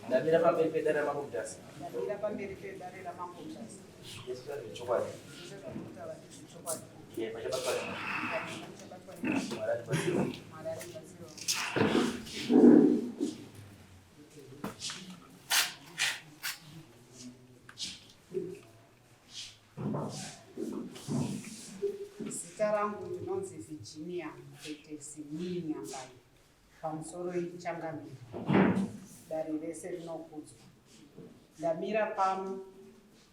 Ndamira pamberi pedare raMambo Mutasa. Ndamira pamberi pedare raMambo Mutasa. Zvese zvezvechokwadi. Zvese zvandinotaura ndezvechokwadi. Yeah, pachabatwa nemhosva. Pachabatwa nemhosva. Mwari atibatsire. Mwari atibatsire. Zita rangu ndinonzi Virginia Mupetesi Mii Nyambayi. Pamusoro changamire, dare rese rinokudzwa. Ndamira pano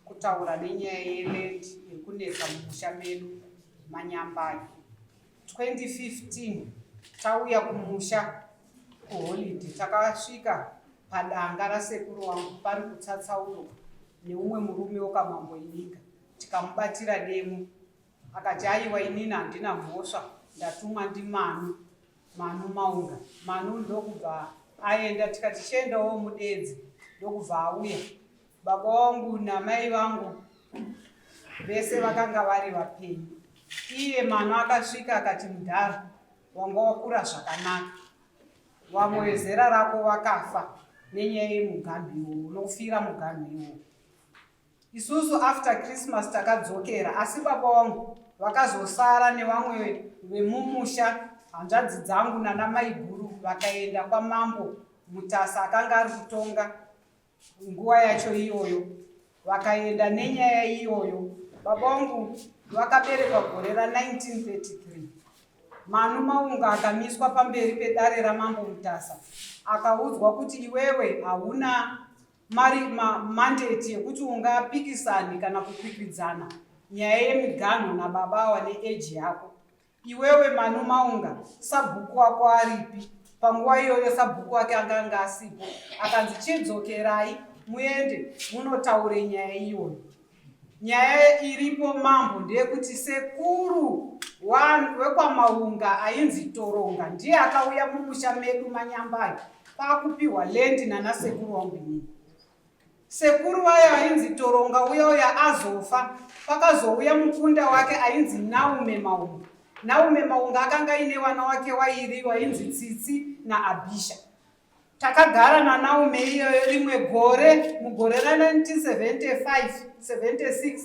kutaura nenyaya yeland iri kunetsa mumusha medu maNyambayi. 2015 tauya kumusha kuholidhe takasvika padanga rasekuru wangu pari kutsatsaurwa neumwe murume wekwamambo Ininga tikamubatira demo akati aiwa inini handina mhosva ndatumwa ndimanu Manu Maunga. Manu ndokubva aenda tikati chiendawo mudedze ndokubva auya. Baba vangu namai vangu vese vakanga vari vapenyu. Iye Manu akasvika akati mudhara wanga wakura zvakanaka. Vamwe vezera rako vakafa nenyaya yemuganhu iwowo unofira muganhu iwowo. Isusu after Christmas takadzokera asi baba vangu vakazosara nevamwe vemumusha hanzvadzi dzangu nana maiguru vakaenda kwamambo Mutasa akanga ari kutonga nguva yacho iyoyo vakaenda nenyaya iyoyo. Baba vangu vakaberekwa gore ra 1933. Manu Maunga akamiswa pamberi pedare ramambo Mutasa akaudzwa kuti iwewe hauna mari ma, mandate yekuti ungapikisane kana kukwikwidzana nyaya yemiganho nababa awa neage yako iwewe Manu Maunga sabhuku wako aripi panguva iyoyo sabhuku wake anga anga asipo akanzi chidzokerai muende munotaure nyaya iyoyo Nyaya iripo mambo ndeyekuti sekuru wekwaMaunga ainzi Toronga ndiye akauya mumusha medu maNyambayi kwakupiwa land nana sekuru wangu inini. Sekuru vaya ainzi Toronga uya uya azofa pakazouya mukunda wake ainzi Naume Maunga. Naume Maunga akanga aine vana wake wairi wainzi Tsitsi naAbisha. Takagara naNaume iyoyo rimwe gore mugore ra1975 76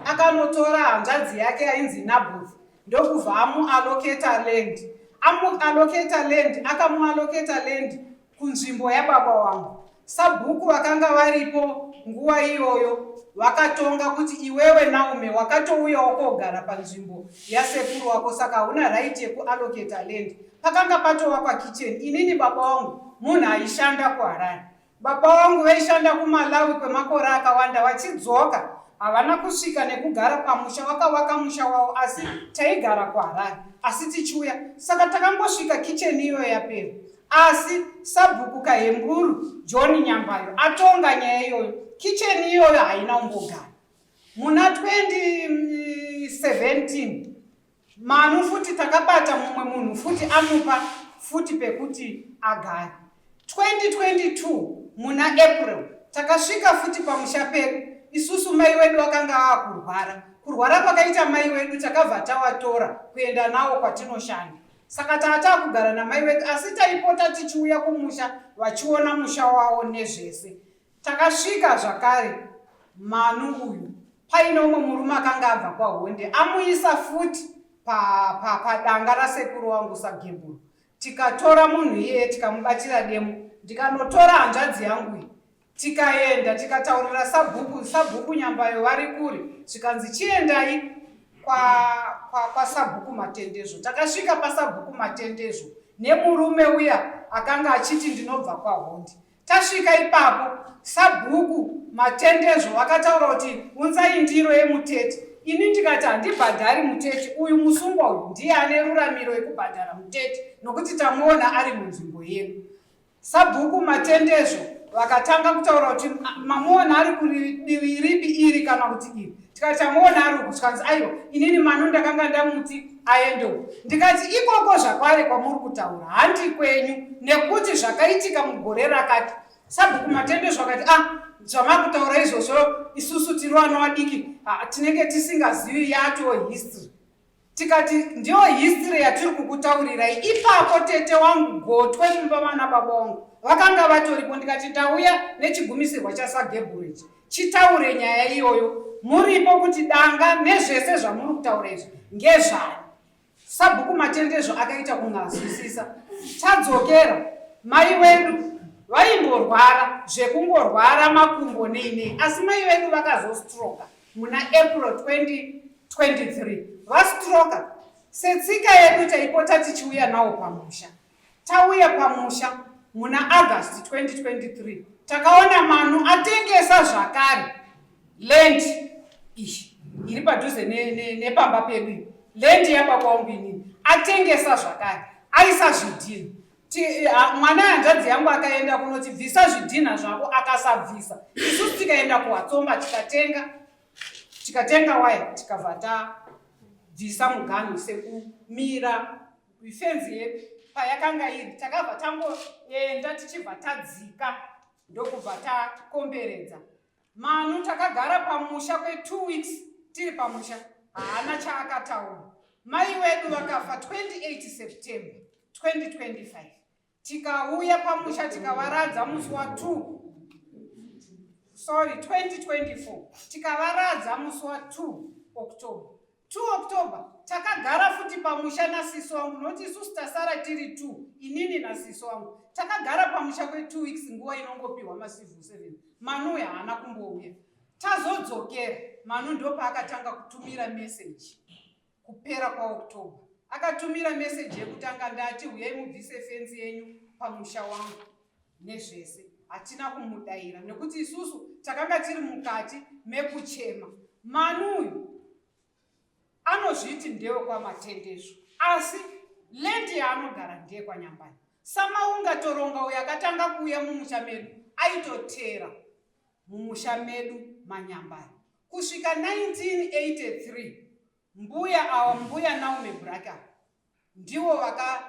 akanotora hanzvadzi yake yainzi Naboth ndokubva amualoketa land. Amualoketa land akamualoketa land kunzvimbo yababa wangu. Sabhuku vakanga varipo nguva iyoyo vakatonga kuti iwewe Naume wakatouyawo kogara panzvimbo yasekuru wako saka hauna right yekualoketa land. Pakanga patovakwa kitchen inini baba wangu munhu aishanda kuHarare. Baba wangu vaishanda kuMalawi kwemakore akawanda vachidzoka havana kusvika nekugara pamusha vakavaka musha wavo asi taigara kuHarare asi tichiuya saka takangosvika kitchen iyoyo yapera asi sabhuku Kahemburu John Nyambayo atonga nyaya iyoyo kitchen iyoyo haina kumbogara muna 2017 Manu futi takabata mumwe munhu futi amupa futi pekuti agare. 2022 muna April takasvika futi pamusha pedu isusu mai wedu akanga aakurwara. Kurwara kwakaita mai wedu takabva tawatora kuenda nawo kwatinoshanda. Saka taa taakugara namai wedu asi taipota tichiuya kumusha vachiona musha wawo nezvese. Takasvika zvakare Manu uyu paine umwe murume akanga abva kwaHonde amuisa futi padanga pa, pa rasekuru wangu saGemburo. Tikatora munhu iyeye tikamubatira demo ndikanotora hanzvadzi yangu iyi tikaenda tikataurira sabhuku sabhuku Nyambayo vari kure zvikanzi chiendai kwasabhuku kwa, kwa Matendezvo. Takasvika pasabhuku Matendezvo nemurume uya akanga achiti ndinobva kwaHonde. Tasvika ipapo sabhuku Matendezvo vakataura kuti unzai ndiro yemutete. Ini ndikati handibhadhari mutete, uyu musungwa uyu ndiye ane ruramiro yekubhadhara mutete nokuti tamuona ari munzvimbo yedu. Sabhuku Matendezvo vakatanga kutaura kuti mamuona ari kudivi ripi iri kana kuti iri. Tikati tamuona ari uku zvikanzi aiwa inini Manu ndakanga ndamuti aende uku. Ndikati ikoko zvakware kwamuri kutaura handi kwenyu nekuti zvakaitika mugore rakati. Sabhuku Matende zvakati ah zvamakutaura izvozvo isusu tiri vana vadiki ah, tinenge tisingazivi yato history. Tikati ndiyo history yatiri kukutaurirai ipapo tete wangu gotwe mumba mana baba wangu. Vakanga vatoripo ndikati ndauya nechigumisirwa chaSagebhuru ichi chitaure nyaya iyoyo muripo kuti danga nezvese zvamuri kutaura izvi ngezvani. Sabhuku Matendezvo akaita kunganzwisisa. Tadzokera, mai wedu vaimborwara zvekungorwara makumbo nei nei, asi mai vedu vakazostroka muna April 2023. Vastroka, setsika yedu taipota tichiuya nawo pamusha. Tauya pamusha muna August 2023 takaona Manu atengesa zvakare land iyi iri padhuze nepamba ne, ne pedu land yababa wangu inini atengesa zvakare aisa zvidhina mwana hanzvadzi yangu akaenda kunoti bvisa zvidhina zvako akasabvisa isusu tikaenda kuwatsomba tikatenga tikatenga waya tikabva tabvisa muganhu sekumira Fenzi yedu payakanga iri takabva tangoenda tichibva tadzika ndokubva takomberedza Manu. Takagara pamusha kwe2 weeks tiri pamusha, haana chaakataura. Mai wedu vakafa 28 September 2025. Tikauya pamusha tikavaradza musi wa2, sorry, 2024. Tikavaradza musi wa2 October. 2 October takagara futi pamusha nasisi wangu, nokuti isusu tasara tiri 2, inini nasisi wangu. Takagara pamusha kwe2 weeks, nguva inongopiwa macivil servant. Manu haana kumbouya. Tazodzokera, Manu ndopaakatanga kutumira meseji. Kupera kwaOctober akatumira meseji yekutanga, ndati huyai mubvise fenzi yenyu pamusha wangu nezvese. Hatina kumudaira nekuti isusu takanga tiri mukati mekuchema. Manu uyu anozviti ndewekwaMatendezvo, asi lendi yaanogara ndeyekwanyambani. Samaunga Toronga uyo akatanga kuuya mumusha medu aitotera mumusha medu maNyambani kusvika 1983. Mbuya awa, Mbuya Naume Braka, ndivo vaka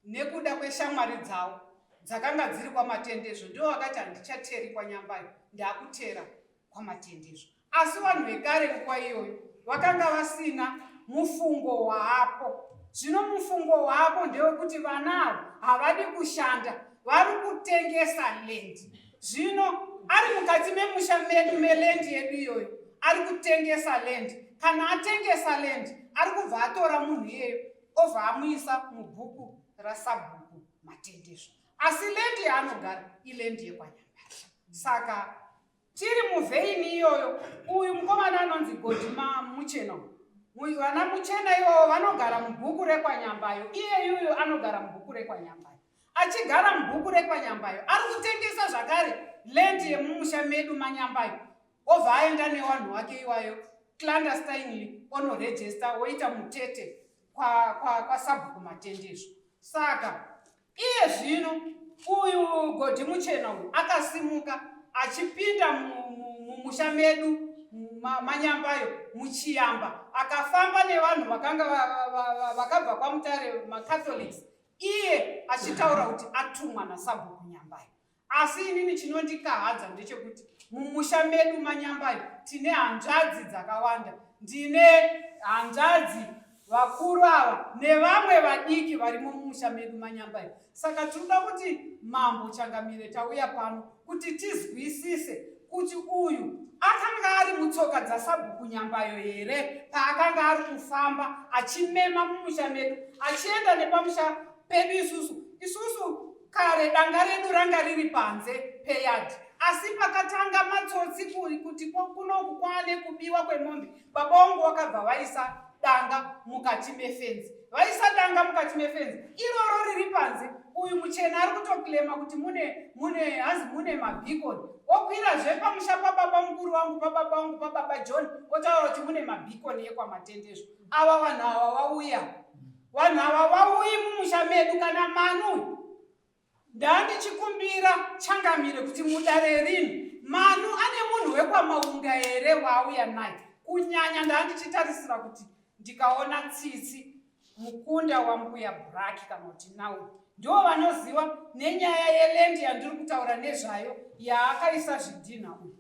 nekuda kweshamwari dzavo dzakanga dziri kwaMatendezvo, ndivo vakati handichateri kwaNyambayo, ndakutera kwaMatendezvo. Asi vanhu vekare nguva iyoyo vakanga vasina mufungo waapo. Zvino mufungo waapo ndewekuti vana ava havadi kushanda, vari kutengesa land. Zvino ari mukati memusha medu meland yedu iyoyo ari kutengesa land. Kana atengesa land, ari kubva atora munhu iyeyo obva amuisa mubhuku rasabhuku Matendezvo, asi land yaanogara iland yekwanyambara. Saka tiri muvheini iyoyo, uyu mukomana anonzi Godima Muchena, vana Muchena ivovo vanogara mubhuku rekwanyambayo. Iye yuyu anogara mubhuku rekwanyambayo. Achigara mubhuku rekwanyambayo ari kutengesa zvakare land yemumusha medu manyambayo, obva aenda newanhu wake iwayo clandestinely onorejesta woita mutete kwasabhuku kwa, kwa Matendezvo. Saka iye zvino uyu Godhi Muchena uyu akasimuka achipinda mumusha medu manyambayo muchiyamba, akafamba nevanhu vakanga vakabva kwaMutare, maCatholics, iye achitaura kuti atumwa nasabhuku Nyambayo. Asi inini chinondikahadza ndechekuti mumusha medu manyambayo tine hanzvadzi dzakawanda. Ndine hanzvadzi vakuru ava nevamwe vadiki varimo mumusha medu manyambayo. Saka tinoda kuti Mambo Changamire, tauya pano kuti tizwisise kuti uyu akanga ari mutsoka dzasabhuku Nyambayo here paakanga ari kufamba achimema mumusha medu achienda nepamusha pedu isusu. Isusu kare danga redu ranga riri panze peyadhi, asi pakatanga matsotsi kuti kunoku kwane kubiwa kwemombe, baba wangu wakabva vaisa danga mukati mefenzi. Vaisa danga mukati mefenzi iroro riri panze, uyu muchena ari kutoklema kuti mune mune hanzi mune mabhikoni. Okwirazve pamusha pababa mukuru wangu, pababa wangu, pababa John, otaura kuti mune mabhikoni ekwaMatendezvo. Ava vanhu ava vauya, vanhu ava vauyi mumusha medu. Kana Manu, ndandichikumbira Changamire kuti mudare rino, Manu ane munhu wekwamaunga here waauya naye? Kunyanya ndandichitarisira kuti ndikaona Tsitsi, mukunda wambuya Braki, kana kuti Nau, ndo vanoziva nenyaya yelendi yandiri kutaura nezvayo yaakaisa zvidhinha uyu.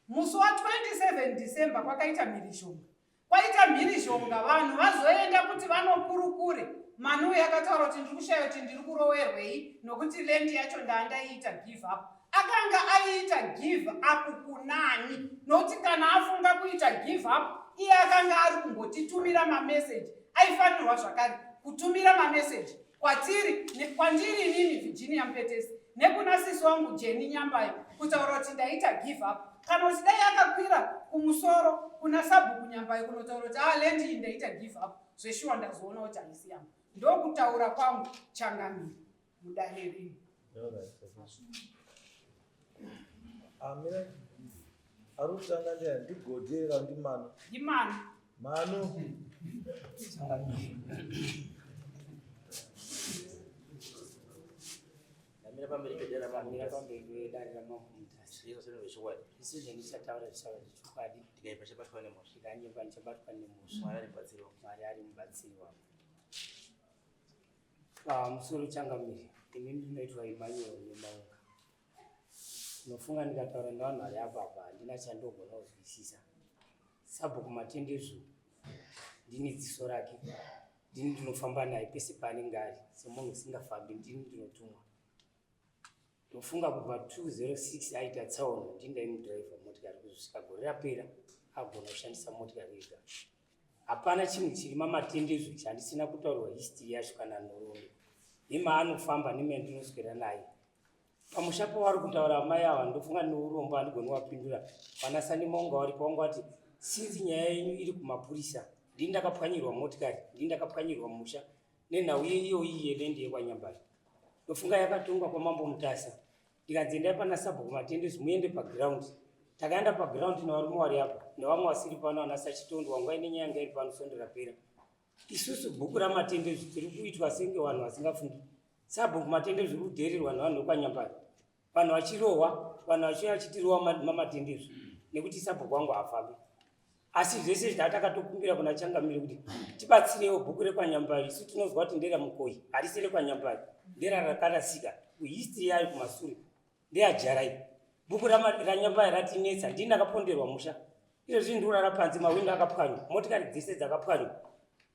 Musi wa27 December kwakaita mhirizhonga. Kwaita mhirizhonga, vanhu vazoenda kuti vanokurukure. Manu yakataura kuti ndiri kushaya kuti ndiri kurowerwei nokuti land yacho ndaandaiita give up. Akanga aiita give up kunani? Nokuti kana afunga kuita give up, iye akanga ari kumbotitumira mameseji. Aifanirwa zvakare kutumira mameseji kwatiri, kwandiri inini Virginia Mpetesi nekuna sisi wangu Jenny Nyambayo kutaura kuti ndaita give up. Kana kuti dai akakwira kumusoro kuna sabhuku Nyambayo kunotaura kuti ah, land iyi ndaita give up. Zveshuwa ndazoona kuti haisi yangu. Ndokutaura kwangu changamire mudare rino. Amira ari kutanga ndiani? Ndigodhi kana ndimano? Ndimano. Mano. Ndamira pamberi pedare ramambo. Ndamira pamberi pedare ramambo Mutasa. Ndizvo zvinhu zvechokwadi. Zvese zvandichataura zvichava zvechokwadi. Ndikaipa ndichabatwa nemhosva. Ndikanyepa ndichabatwa nemhosva. Mwari ari mubatsiri wangu. Mwari ari mubatsiri wangu. Pamusoro changamire, ini ndinoitwa Emmanuel Nemaunga. Ndinofunga ndikataura nevanhu vari apa apa handina chandogona kuzwisisa. Sabhuku Matendezvo ndini dziso rake, ndini ndinofamba naye pese paanenge ari. Semunhu usingafambi ndini ndinotumwa. Ndofunga kubva 206 aita tsaona ndini ndaimudhiraivha motikari kuzosvika gore rapera agona kushandisa motikari ega. Hapana chinhu chiri mamatendezvo chandisina kutaurwa history yacho kana nhoroondo nemaanofamba nemandinoswera naye. Pamusha pavari kutaura amai ava ndofunga neurombo handigoni wapindura. Vana Sanimonga varipo vanga vati since nyaya yenyu iri kumapurisa ndini ndakapwanyirwa motikari ndini ndakapwanyirwa musha nenhau iyoyi yelendi yekwaNyambari. Ndofunga yakatongwa kwaMambo Mutasa ndikanzi endai pana sabhuku Matendezvo muende paground. Takaenda paground nevarume vari apa nevamwe vasiri pano ana Sachitondo wanga ine nyaya yanga iri pano svondo rapera. Isusu bhuku raMatendezvo tiri kuitwa senge vanhu vasingafungi. Sabhuku Matendezvo uri kudheererwa nevanhu vekwaNyambari. Vanhu vachirohwa, vanhu vachiuya vachitirowa maMatendezvo nekuti sabhuku wangu haafambi. Asi zvese izvi takatokumbira kuna changamire kuti tibatsirewo bhuku rekwaNyambari. Isu tinozwa kuti ndera Mukoyi, harisi rekwaNyambari, ndera rakarasika kuhistory yayo kumasure ndeyaJarai. Bhuku raNyambari ratinetsa, ndini ndakaponderwa musha. Izvozvi ndikurara panze, mawindo akapwanywa, motikari dzese dzakapwanywa.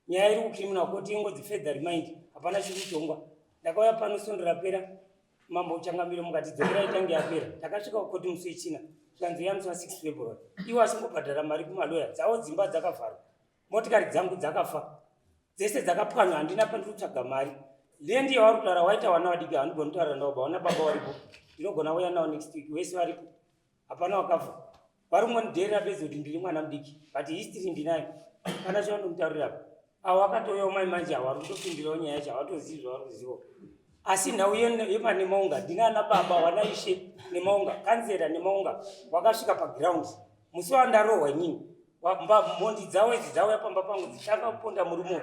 Nyaya iri kucriminal court ingodzi further remind, hapana chiri kutongwa. Ndakauya pano svondo rapera, mambo changamire mukati dzokera itange yapera. Takasvika kukoti musi wechina, zvikanzi uya musi wa 6 February. Iwo achingobhadhara mari kumaloya, dzavo dzimba dzakavharwa, motikari dzangu dzakafa, dzese dzakapwanywa, handina pandiri kutsvaga mari. Lendi yavari kutaura waita vana vadiki, handigoni kutaura navo, vaona baba varipo, ndinogona uya navo next week, wese varipo, hapana wakafa. Vari kungonidherera bedzi kuti ndiri mwana mudiki, but history ndinayo, kana chavandomutaurira apa. Avo vakatouyawo mai manje avo vari kutopindirawo nyaya yacho, havatozivi zvavari kuziva. Asi nhau yemaNemaunga, ndina ana baba wana ishe Nemaunga, kanzera Nemaunga, wakasvika paground musi wandarohwa inini. Mhondi dzavo idzi dzauya pamba pangu dzichanga kuponda murume uyu.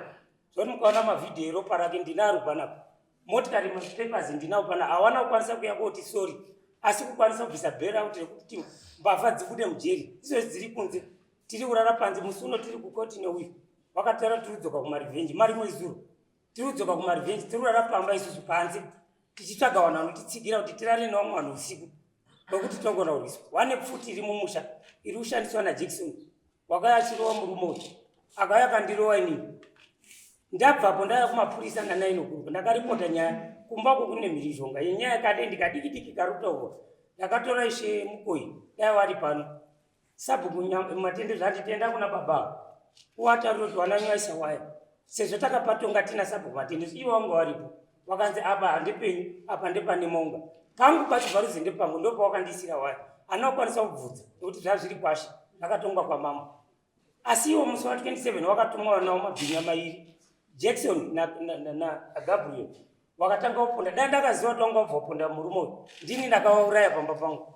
Zvoti mukaona mavhidhiyo eropa rake ndinaro panapa. Motikari mapapers ndinawo pana, hawana kukwanisa kuya koti sorry, asi kukwanisa kubvisa bail out rekuti mbavha dzibude mujeri. Izvozvi dziri kunze, tiri kurara panze. Musi uno tiri kukoti neuyu wakataura tiri kudzoka kumarevenge marimwe zuro, tiri kudzoka kumarevenge, tiri kurara pamba isusu panze tichitsvaga vanhu vanotitsigira kuti tirare nevamwe vanhu usiku nokuti tinogona kurwiswa. Wane pfuti iri mumusha iri kushandiswa naJackson, wakauya achirova murume uyu, akauya akandirova inini. Ndabvapo ndauya kumapurisa nanainoguru, ndakaripota nyaya kumba uko kune mhirizhonga yenyaya yakadei ndikadiki diki karutaurwa. Ndakatora ishe Mukoyi dai wari pano sabhuku Matende zvati tenda kuna baba uwataurire kuti wananyaisa waya sezvo takapatonga tina sabhuku Matende ivo vanga varipo, wakanzi apa handipenyu apa ndepane monga pangu pacho paruzi ndepangu ndopawakandiisira waya ana kukwanisa kubvunza nekuti zvazviri kwashe zvakatongwa kwamambo. Asi iwo musi wa 27 wakatumwa nawo mabhinya mairi Jackson naGabriel na, na, wakatanga kuponda. Dai ndakaziva kuti wanga wabva kuponda murume uyu ndini ndakavauraya pamba pangu.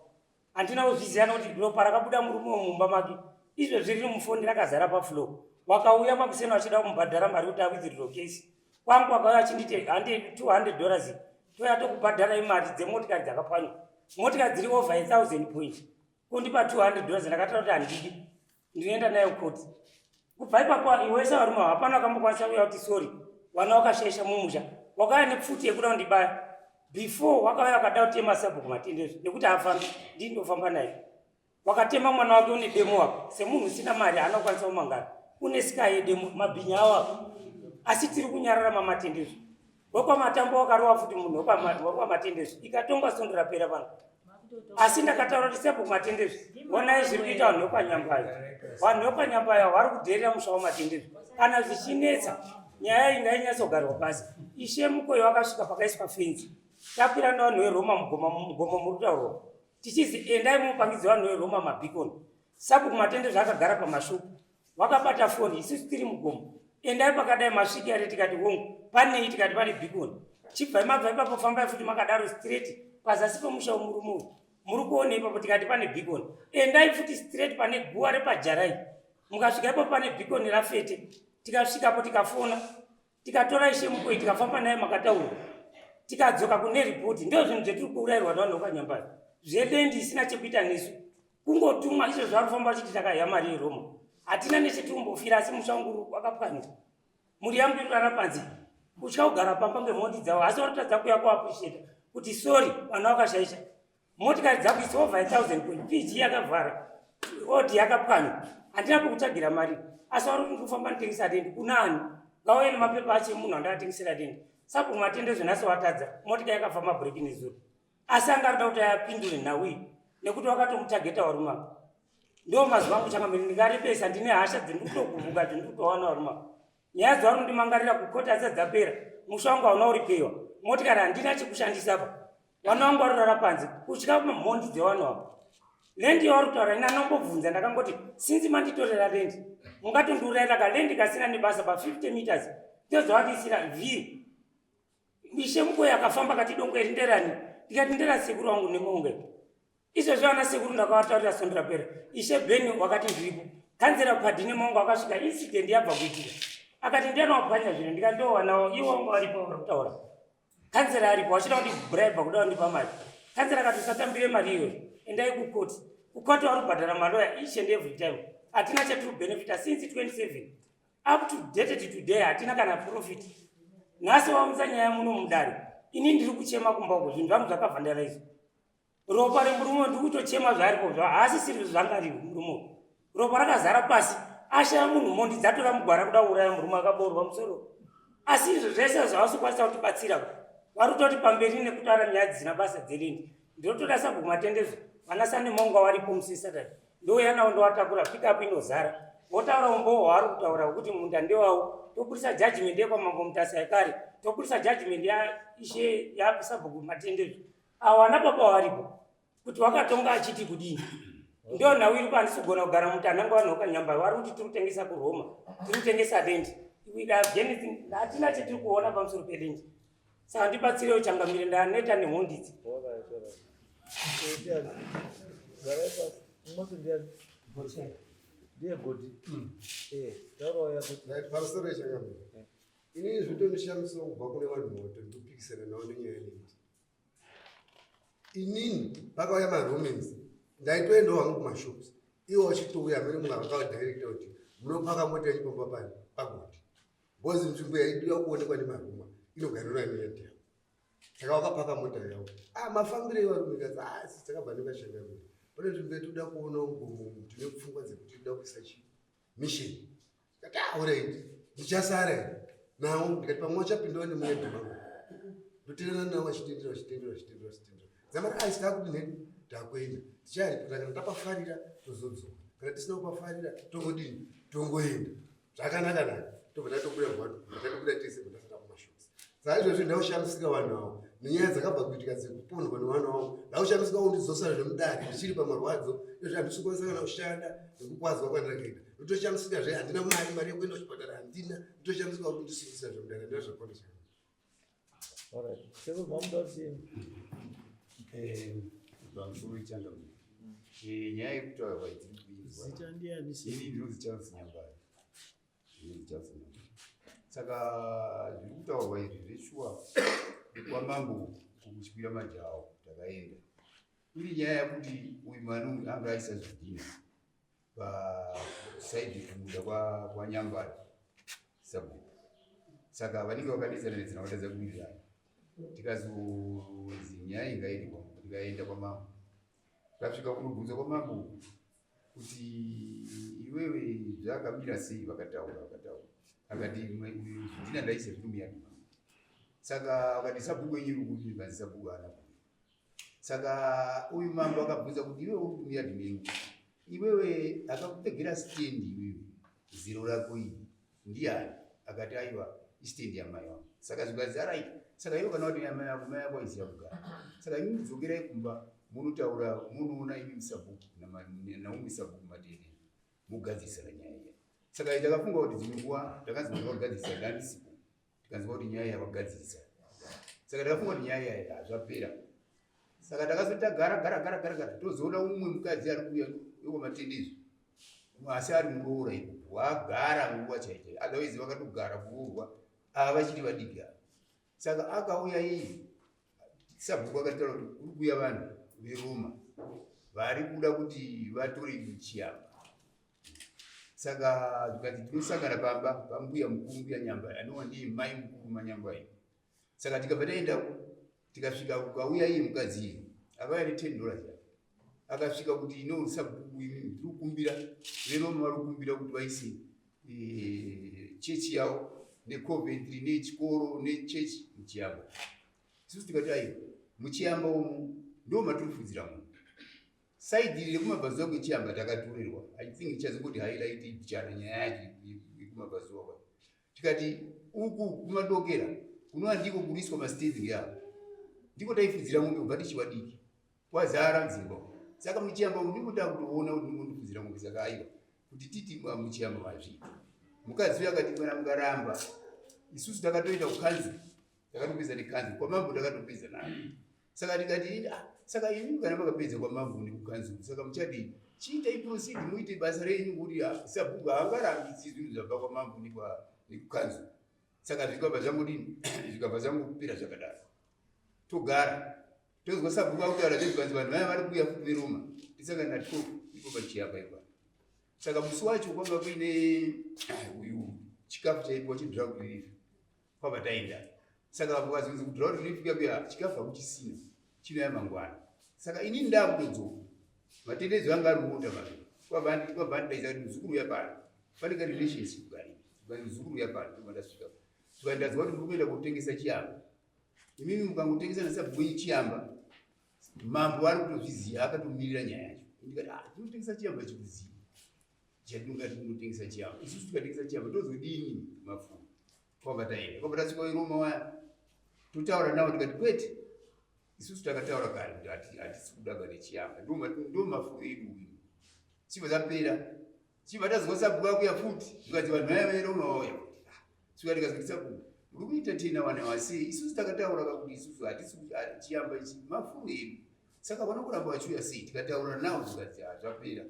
Handina kuzviziva nekuti ropa rakabuda murume uyu mumba make izvezvi riri mufoni rakazara pafloor. Wakauya makuseni vachida kumubhadhara mari kuti awithdraw case kwangu, wakauya achinditi hande 200 dollars toya tokubhadhara imari dzemotikari dzakapwanywa, motikari dziri over 1000 point, kundipa 200 dollars. Ndakataura kuti handidi, ndinoenda nayo koti. Kubva ipapo iwese varume hapana wakambokwanisa kuuya kuti sorry, vana wakashaisha mumusha. Wakauya nepfuti yekuda kundibaya before wakauya wakada kutema sabhuku Matendezvo nekuti haafambi, ndini ndofamba naye. Wakatema mwana wake une demo apa, semunhu usina mari haana kukwanisa kumangara, une sika yedemo mabhinya awo apa. Asi tiri kunyarara mamatendezvo. Wekwamatambo wakarova futi munhu wekwamatendezvo, ikatongwa sondo rapera pano. Asi ndakataura kuti sepo kumatendezvo, onai zviri kuita vanhu vekwanyambaya. Vanhu vekwanyambaya vari kudherera musha wamatendezvo. Kana zvichinetsa, nyaya iyi ngainyatsogarwa pasi. Ishe Mukoyo wakasvika pakaiswa fenzi. Takwira nevanhu veRoma mugoma, mugomo muri kutaurwa. Tichizi endai mupangidze vanhu veRoma mabhikoni. Sapo kumatendezvo akagara pamashuku. Wakabata foni, isusu tiri mugomo. Endai pakadai masvika here tikati hongu. Panei tikati pane bhikoni. Chibvai mabva ipapo fambai futi makadaro straight pazasi pemusha wemurume uyu. Muri kuona ipapo tikati pane bhikoni. Endai futi straight pane guwa repajarai. Mukasvika ipapo pane bhikoni rafete. Tikasvikapo tikafona. Tikatora Ishe Mukoyi tikafamba naye makataurwa. Tikadzoka kune ripoti. Ndizvo zvinhu zvetiri kuurayirwa navanhu vekwaNyambaya. Zvelendi isina chekuita nesu. Kungotumwa izvo zvavari kufamba vachiti takahya mari yeRoma. Hatina nechetiumbofira asi musha wangu wakapwanywa. Mhuri yangu iri kurara panze. Kutya kugara pamba ngemhondi dzavo asi vari kutadza kuuya kuappreciate kuti sorry vana vakashaisha. Motikari dzako is over 1000 point. PG yakavhara. Odi yakapwanywa. Handina pekutsvagira mari. Asi vari kuti kufamba nditengesa rendi kunani? Ngauye nemapepa acho emunhu andakatengesera rendi. Sabhuku Matendezvo nhasi watadza. Motika yakafamba breki nezuro. Asi anga arikuda kuti ayapindure nhau iyi nekuti wakatomutageta varume ava. Ndo mazuva angu changamire ndingarebesa ndine hasha dzendikutokuvuka dzendikutowana varume ava. Nyaya dzavari kundimangarira kukoti hadzisati dzapera. Musha wangu hauna kuripewa. Motikari handina chekushandisa pa. Vana vangu varorara panze kutya mhondi dzevanhu ava. Lendi yavari kutaura ini anombobvunza ndakangoti since manditorera lendi mungatondiurayira ka lendi kasina nebasa pa 50 meters ndozvavakaisira vhiri. Ishe Mukoyi akafamba akati dongo iri nderani ndikati ndera sekuru wangu nemonge. Izvozvo ana sekuru ndakavataurira sondo rapera. Ishe Beni wakati ndiripo. Kanzera Padine Mongo akasvika incident yabva kuitika. Akati ndiani wapwanya zvinhu ndikati ndowanawo iwo wanga varipo vari kutaura. Kanzera aripo vachida kuti bribe kuda kundipa mari. Kanzera akati usatambire mari iyoyo. Endai kukoti. Kukoti vari kubhadhara maloya each and every time. Hatina chatiri kubenefita since 27 up to dated today hatina kana profit. Nhasi waunza nyaya muno mudare. Ini ndiri kuchema kumba uko zvinhu zvangu zvakavhandaraizwa. Ropa remurume ndiri kutochema zvaaripo zva haasisiri zvanga riri murume. Ropa rakazara pasi. Ashaya munhu mhondi dzatora mugwara kuda kuuraya murume akaboorwa musoro. Asi izvo zvese zvavasi kukwanisa kutibatsira. Vari kutoti pamberi nekutaura nyaya dzisina basa dzerendi. Ndinotoda sabhuku Matendezvo vana Sande Monga varipo musi Saturday. Ndouya navo ndovatakura pick up inozara. Votaura umbowo hwavari kutaura hwekuti munda ndewavo. Tobudisa judgment yekwamambo Mutasa yekare. Tobudisa judgment yaishe yasabhuku Matendezvo. Awa ana baba varipo kuti wakatonga achiti kudini. Ndio nhau iri handisi kugona kugara mutananga vanhu vakanyamba vari kuti tiri kutengesa kuRoma, tiri kutengesa lendi. We have anything, hatina chatiri kuona pamusoro pelendi. Saka ndibatsirewo changamire ndaneta nemhondi idzi. Ndiye Godi. Taurawo yako. Pamusoro changamire. Inini zvotondishamisa kubva kune vanhu voto ndikupikisana navo nenyaya yelendi. Inini pakauya maromans ndaitoendawo hangu kumashops iwo vachitouya amene munhu akavadirecta kuti munopaka mota yenyu pamba pani pagodi because nzvimbo yaidiwa kuonekwa nemaroma inogarira neyendi yavo. Saka vakapaka mota yavo. Mafambiro evarume kazi asi takabva nekashangamire. Pane nzvimbo yatinoda kuona mugomo tine pfungwa dzekuti tinoda kuisa chi mission. Ndikati alright, ndichasara here nawo ndikati pamwe vachapindawo nemuyadhi mangu. Ndotenderana navo vachitendera vachitendera vachitendera vachitendera. Dzamara aisi takuti nedu takuenda. Tichayaripota kana tapafarira tozodzoka. Kana tisina kupafarira tongodini tongoenda. Zvakanaka naka. Tobva tatobuda mhando, tatobuda tese bva tasara kumashops. Saka izvozvi ndakushamisika vanhu avo nenyaya dzakabva kuitika dzekupondwa nevanhu avo. Ndakushamisika kundidzosa zvemudare ndichiri pamarwadzo. Izvozvi handisi kukwanisa kana kushanda nekukwadzwa kwandakaita. Ndotoshamisika zve handina mari, mari yekuenda kuchipatara handina. Ndotoshamisika kundisungisa zvemudare handina zvakawanda zvakawanda. Alright. Sekuru mamuda kuti Pamusoro changamire. Nyaya yekutaura kwaitiri kuinzwa. Zita ndiani? Ini ndinonzi Charles Nyambaya. Ndinonzi Charles Nyambaya. Saka zviri kutaurwa izvi zveshuwa kwamambo kuchikwira majaho takaenda. Iri nyaya yekuti uyu mwana anga aisa zvidhina pasaidi kumunda kwaNyambaya sabhuku. Saka vanenge vakadetsana netsana vatadza kuwirirana. Tikazonzi nyaya ingaende kwamambo, tikaenda kwamambo. Tasvika kunobvunza kwamambo. Kuti iwewe zvakamira sei? Vakataura, vakataura, akati zvidhina ndaisa zviri muyadhi mangu. Saka akati, "Sabhuku wenyu uri kupi?" Kanzi, "Sabhuku haana kuuya." Saka uyu mambo akabvunza kuti, "Iwewe uri muyadhi menyu, iwewe akakupfegera stendi iwewe zero rako iri ndiani?" Akati, "Aiwa, istendi yamai wangu." Saka zvikanzi, "Alright, saka iwe kana wati yamai yako, mai yako aiziva kugara, saka imi mudzokerai kumba munotaura, munoona imi musabhuku naumwe sabhuku Matende, mugadzirisana nyaya iya." Saka takafunga kuti dzimwe nguva takanzi vanhu vagadzirisa, ndandisipo, tikanzwa kuti nyaya yavagadzirisa. Saka takafunga kuti nyaya iya hazvapera. Saka takazoti tagara gara gara gara gara, tozoona umwe mukadzi ari kuuya wekwaMatende izvi, asi ari muroora ikoko, wagara nguva chaichai, otherwise vakatogara kuroorwa ava vachiri vadiki ava. Saka akauya iye, sabhuku akataura kuti kuri kuuya vanhu veRoma vari kuda kuti vatore chiyamba. Saka zvikanzi tinosangana pamba pambuya mukuru, Mbuya Nyamba, anova ndiye mai mukuru maNyamba iyo. Saka tikabva taendako, tikasvika, kukauya iye mukadzi iye, akauya ne$10 yake. Akasvika kuti, "Ino sabhuku, imi tiri kukumbira, veRoma vari kukumbira kuti vaise chechi yavo neCoventry nechikoro nechechi muchiyamba." Isusu tikati, "Aiwa, muchiyamba umu ndo matirifudzira munhu, side iri rekumabvazuva kwechiyamba takatorerwa." I think ichazongoti highlight bichana nyaya yacho yekumabvazuva kwacho. Tikati uku kumadokera kunova ndiko kuriswa mastendi ngeavo, ndiko taifudzira mombe kubva tichivadiki, kwazara dzimba. Saka muchiyamba umu ndiko takutoona kuti ndiko ndifudzira mombe. Saka aiwa, kuti titi muchiyamba mazviita. Mukadzi uyu akati, "Kana mukaramba, isusu takatoenda kukanzuru, takatopedza nekanzuru, kwamambo takatopedza nayo." Saka tikati, "Ah, saka imi kana makapedza kwamambo nekukanzuru, saka muchadii? Chiitai proceed, muite basa renyu, kuti sabhuku haangarambidzi zvinhu zvabva kwamambo nekukanzuru." Saka zvikabva zvangodini, zvikabva zvangopera zvakadaro. Togara, tozwa sabhuku akutaura zvezvikanzi vanhu vaya vari kuuya futi veRoma, tisangana natwo ipo pachiyamba ipa. Saka musi wacho kwanga kuine uyu chikafu chaipiwa chedrought relief, kwabva taenda. Saka vakazonzi kudrought relief kuya chikafu hakuchisina, chinouya mangwana. Saka inini ndakutodzoka, Matendedzo anga ari mumota maviri, kwabva andidaidza kuti, "Muzukuru, uya pano, pane karelationship karipo." Zvikanzi, "Muzukuru, uya pano." Ndobva ndasvika, zvikanzi, "Ndazwa kuti muri kuenda kotengesa chiyamba. Imimi mukangotengesa nasabhuku wenyu chiyamba, mambo ari kutozviziva, akatomirira nyaya yacho." Ndikati, "Ah, tinotengesa chiyamba chikuziva chatinongati kunotengesa chiyamba. Isusu tikatengesa chiyamba tozodini mafuro?" Kwabva taenda, kwabva tasvika Iroma waya, totaura navo. Tikati, "Kwete, isusu takataura kare kuti hatisi kudaga nechiyamba, ndo mafuro edu uyu." Chibva zapera. Chibva tazwa sabhuku akuya futi, zvikanzi vanhu vaya veRoma vauya futi. Svika tikazoti, "Sabhuku, muri kuita tena vana vasei? Isusu takataura kakuti isusu hatisi chiyamba ichi mafuro edu, saka vanokuramba vachiuya sei?" Tikataura navo, zvikanzi hazvapera.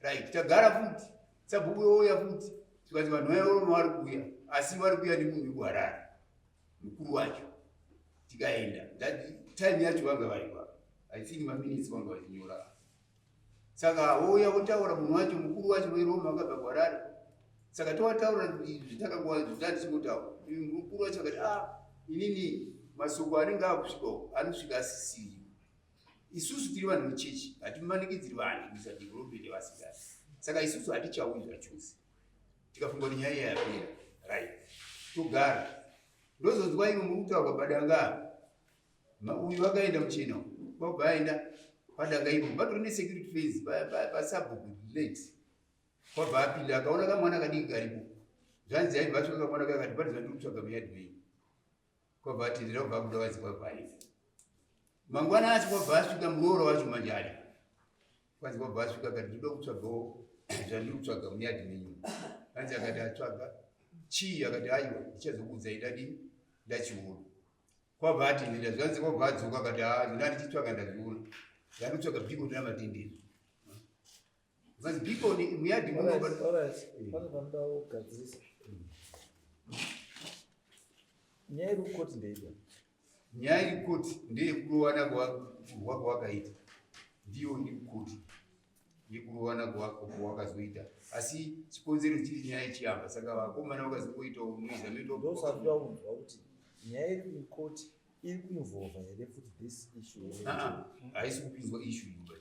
Right, tagara futi, sabhuku ouya futi, zvikanzi vanhu vaya Roma vari kuuya, asi vari kuuya nemunhu wekuHarare, mukuru wacho. Tikaenda. That time yacho vanga varipa, I think maminitsi vanga vachinyora. Saka wouya votaura munhu wacho, mukuru wacho weRoma akabva kuHarare. Saka towataura zvitakangova zvatatisingotaura. Mukuru wacho akati, "A, inini masoko anenge akusvikawo anosvika asisiriwo. Isusu tiri vanhu vechechi, hatimanikidziri vanhu kuisa development yavasikati, saka isusu hatichauyi zvachose." Tikafunga kuti nyaya iya yapera. Right, togara, ndozonzwa imwe muri kutaurwa padanga. Uyu vakaenda muchena kwabva aenda padanga ipo, patori nesecurity fence pasabhuku late. Kwabva apinda, akaona kamwana kadiki karipo. Zvanzi aibva asvika kamwana kakati, "Pane zvandiri kutsvaga muyadhi menyu." Kwabva atendera, kwabva abuda vanzi, kwabva aenda. Mangwana acho kwabva asvika muroora wacho manje ari kwanzi, kwabva asvika akati, "Ndinoda kutsvagawo zvandiri kutsvaga muyadhi menyu." Hanzi akati, "Atsvaga chii?" Akati, "Aiwa, ndichazokuudzai ndadini ndachiona." Kwabva atendera. Zvanzi kwabva adzoka akati, "Ha, zvina ndichitsvaga ndazviona, zvandikutsvaga beacon raMatendezvo." Zvanzi beacon muyadhi muno. Alright, pane panoda kugadzirisa. Nyaya iri kukoti ndeipi? Nyaya iri kukoti ndeyekurowana kurwa kwawakaita, ndiyo iri kukoti, yekurowana kwawakazoita, asi chikonzero chiri nyaya yechiyamba. Saka vakomana vakazongoitawo noise anoitawo. Ndosati kunzwa kuti nyaya iri kukoti iri kuinvolva here futi this issue? Ah, ah, haisi kupinzwa issue iyo.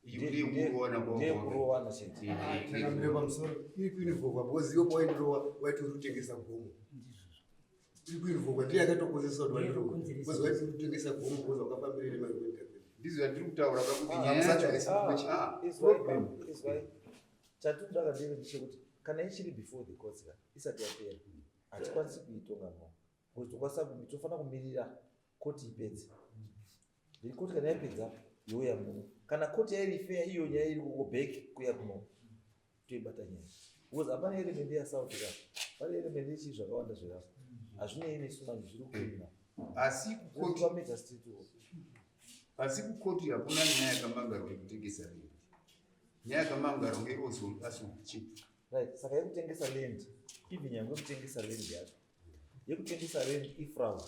Iyi ndeyekurowana. Ndeyekurowana chete. Changamire, pamusoro. Iri kuinvokwa because iwo pawaindirowa waiti uri kutengesa gomo. Iri kuinvokwa, ndiye yakatokonzeresa kuti wandirowa because waiti uri kutengesa gomo because wakafambira nemari kuenda. Ndizvo zvandiri kutaura pakuti Ah, nyaya yacho musati. Ah, Izwai, problem. izwai. Chatinoda kandeve ndechekuti kana ichiri before the courts ka, isati yapera, hatikwanisi kuitonga no, because tofanira kumirira koti ipedze. Then koti kana yapedza, youya muno. Kana koti yairifeya iyo nyaya iri kuko back kuya kuno, toibata nyaya, because hapana element yeassault ka, pane element yechii, zvakawanda zverapo hazvinei nesu manje, zviri kucriminal. Asi kukoti Kwamagistrate uko. Asi kukoti hakuna nyaya yakamangarwa yekutengesa land. Nyaya yakamangarwa ngeassault chete. Right, saka yekutengesa land, even nyangwe yekutengesa land yacho, yekutengesa land ifraud.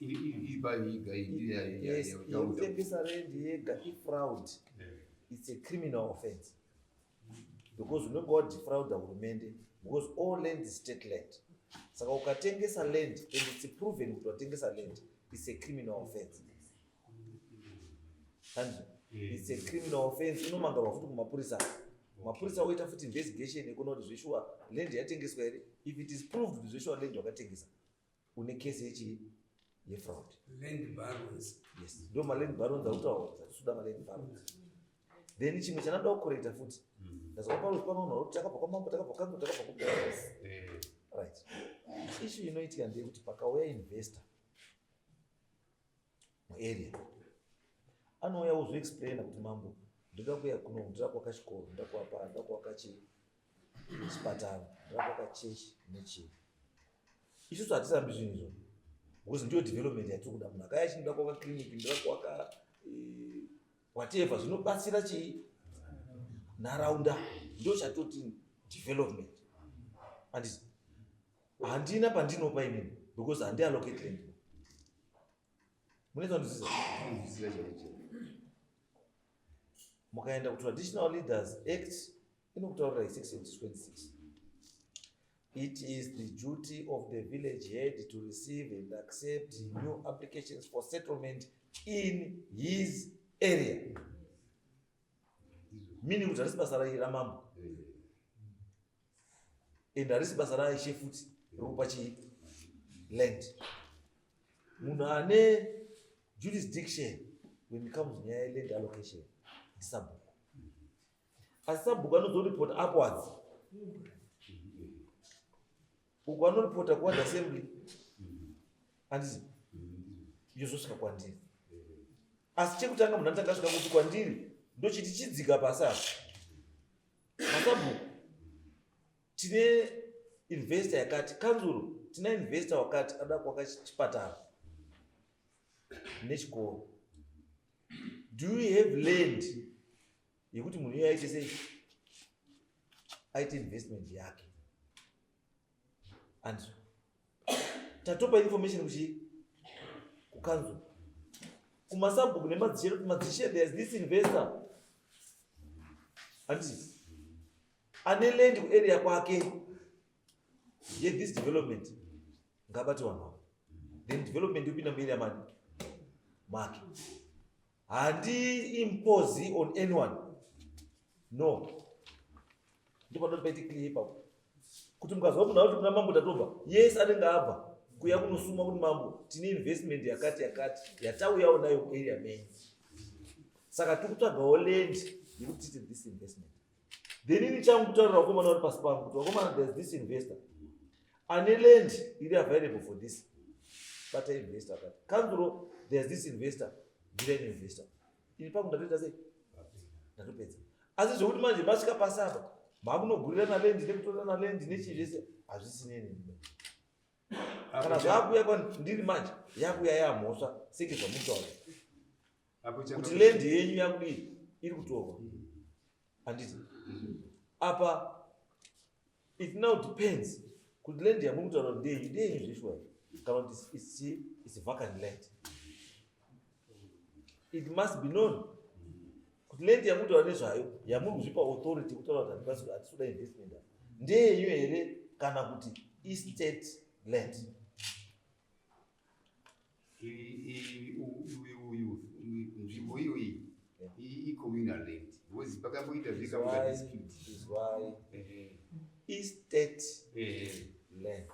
Ipayiga. Yes, yekutengesa land yega ifraud. It's a criminal offense because unenge wadefrauda hurumende, because all land is state land. Saka ukatengesa land and it's proven kuti watengesa land, it's a criminal offense. And it's a criminal offense, inomangarwa futi kumapurisa. Mapurisa oita futi investigation yekuona kuti zveshuwa land yatengeswa here. If it is proved kuti zveshuwa land wakatengesa, une kesi yechi yefraud. Land barons. Yes, ndo maland barons akutaura, hatisuda maland barons. Then chimwe chandoda kucorrecta futi, ndazwa paruzi pano kuti takabva kwamambo, takabva kangu, takabva ku. Right, issue inoitika ndeyekuti pakauya investor muarea, anouya ozoexplaina kuti, "Mambo, ndoda kuuya kuno, ndoda kuaka chikoro, ndoda kuapa, ndoda kuaka chipatara, ndoda kuaka chechi nechii." Isusu hatirambi zvinhu izvozvo because ndiyo development yatiri kuda. Munhu akaya chinoda kuaka clinic, ndoda kuaka whatever zvinobatsira chii, nharaunda, ndo chatoti development. Handiti handina pandinopa inini because handiallocate land. Munoita kundizisa? Kunzwisisa chaicho. Mukaenda kuTraditional Leaders Act, inokutaurirai section 26: "It is the duty of the village head to receive and accept new applications for settlement in his area," meaning kuti harisi basa ramambo and harisi basa raishe futi rekupa chii, land. Munhu ane jurisdiction when it comes nyaya yeland allocation ndisabhuku, asi sabhuku anozoripota upwards uko, anoripota kuward assembly, handiti? Yozosvika kwandiri. Asi chekutanga munhu anotanga asvika kuti kwandiri, ndochiti chidzika pasi apa, masabhuku, tine investor yakati, kanzuro, tina investor wakati ada kuaka chipatara nechikoro. Do you have land yekuti munhu iye aite sei, aite investment yake?" And tatopa information kuchi kukanzuro, kumasabhuku nemadzishe kuti, "Madzishe, there is this investor, handiti, ane land kuarea kwake yethis development, ngabate vanhu avo." Then development yopinda muarea mani make. Handi impose on anyone, no. Ndipo paiti clear ipapo kuti mukazwa munhu akuti kuna mambo tatobva, yes, anenge abva kuya kunosuma kuti, "Mambo, tine investment yakati yakati yatauyawo nayo kuarea menyu, saka tiri kutsvagawo land yekuti tiite this investment." Then ini changu kutaurira vakomana vari pasi pangu kuti, "Vakomana, there's this investor ane land iri available for this, bata investor akati. Kanzuro, there's this investor, ndirai investor." Ini pangu ndatoita sei? Ndatopedza. Asi zvokuti manje masvika pasi apa, makunogurirana land nekutorana land nechii zvese, hazvisinei neni. Kana zvakuya kwandiri manje, yakuya yamhosva seke zvamutaura kuti land yenyu yakudii, iri kutorwa, handiti? Apa it now depends kuti land yamuri kutaura kuti ndeyenyu, ndeyenyu zveshuwa, kana kuti it's vacant land. It must be known kuti land yamuri kutaura nezvayo, yamuri kuzvipa authority kutaura kuti handikwanisi, hatisi kuda investment apa, ndeyenyu here kana kuti estate land. Uyu nzvimbo iyoyi icommunal. Pakamboita zvekamuka dispute. Izwai, istate land,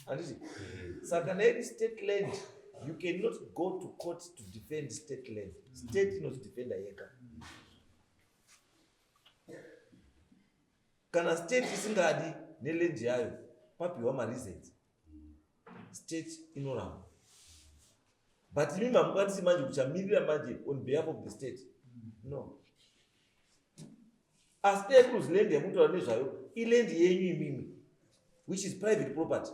handiti? Saka kana iri state land, you cannot go to court to defend state land. State inozvidefenda yega. Kana state isingadi neland yayo, papiwa mareasons, state inoramba. But imi mamukwanisi manje kuchamirira manje on behalf of the state, no. Asi dai kuzi land yamutaura nezvayo iland yenyu imimi, which is private property,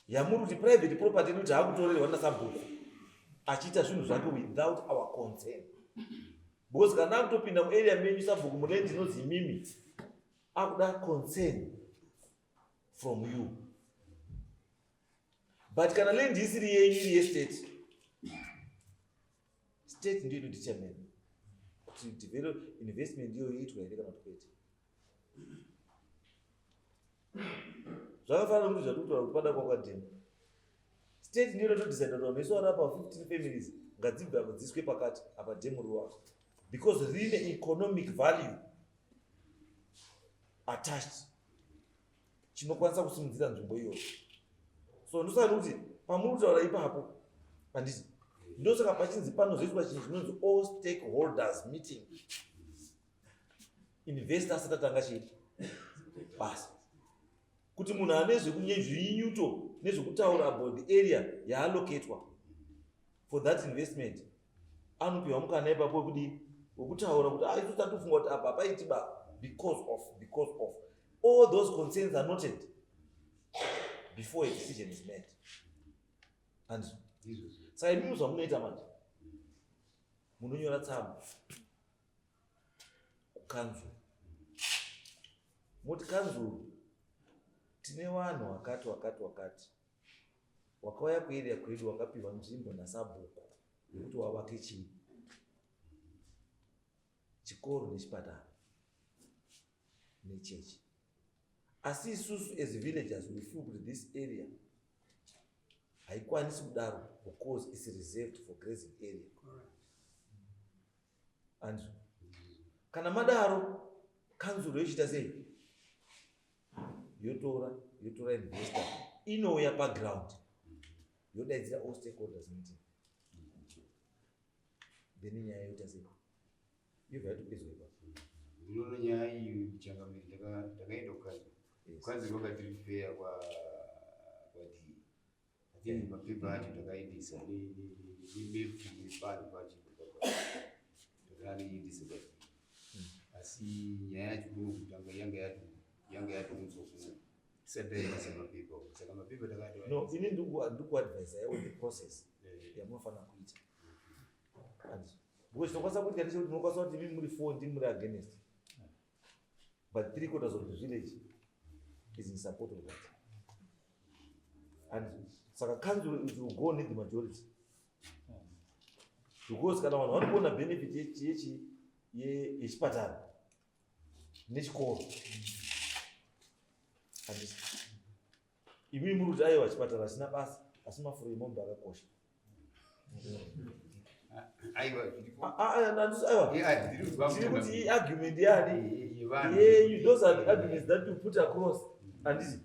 yamuri kuti private property inoti hakutorerwa nasabhuku achiita zvinhu zvake without our concern, because kana akutopinda muarea menyu sabhuku muland inonzi imimi, akuda concern from you. But kana land isiri yenyu, iri yestate, state ndiyo inodetermine kuti develop investment iyoyo iitwa here kana kuti kwete. Zvakafanana nekuti zvatiri kutaura kuti pada kwakadhema, state ndiyo inotodecide kuti vanhu vese vari apa, 15 families, ngadzibve apa dziiswe pakati apa, dhemu riwako, because rine economic value attached chinokwanisa kusimudzira nzvimbo iyoyo. So ndosaka kuti pamuri kutaura ipapo, handiti? Ndosaka pachinzi panozoitwa chinhu chinonzi all stakeholders meeting, investor asati atanga chii basa, kuti munhu ane zvinyuto nezvekutaura about the area yaalocatwa for that investment anopiwa mukana ipapo wekudii, wekutaura kuti, "Ah, isusu tatofunga kuti apa hapaiti ba because of all those concerns are noted before a decision is made." And saka imimi zvamunoita manje, munonyora tsamba kukanzuru, moti, "Kanzuru, tine vanhu wakati wakati wakati wakauya kuarea kwedu, wakapiwa nzvimbo nasabhuku yekuti wavake chii, chikoro nechipatara nechechi. Asi isusu as villagers, we feel kuti this area haikwanisi kudaro because it's reserved for grazing area." And kana madaro, kanzuro yochiita sei? Yotora investor, inouya paground, yodaidzira all stakeholders meeting, then nyaya yoita sei? Yobva yatopedzwa ipapo. Ndinoona nyaya iyi, changamire, ndakaenda kukanzuru. Kukanzuru vakatirefer kwaDA. I think mapepa acho takaendesa nemepu nepanhu pacho, takariendesa kwaDA. Asi nyaya yacho kuno kutanga yanga yatounzwa kuno tisati taendesa mapepa. Saka mapepa takati No, ini ndikuadvisa on the process yamunofanira kuita. And because tinokwanisa kuitika ndechekuti munokwanisa kuti imi muri for, ndimi muri against, but three quarters of the village is in support of that. And saka council, it will go need the majority, because kana vanhu vari kuona benefit yechipatara nechikoro, handisi imi muri kuti, "Aiwa, chipatara hachina basa, asi mafuro emombe akakosha." Aiwa, zviripo. Ah, ah, ah, handisi, aiwa. Zviri kubva Tiri kuti muchangamire. iargument yani Yevanhu. yenyu. Those are the arguments that you put across, handiti?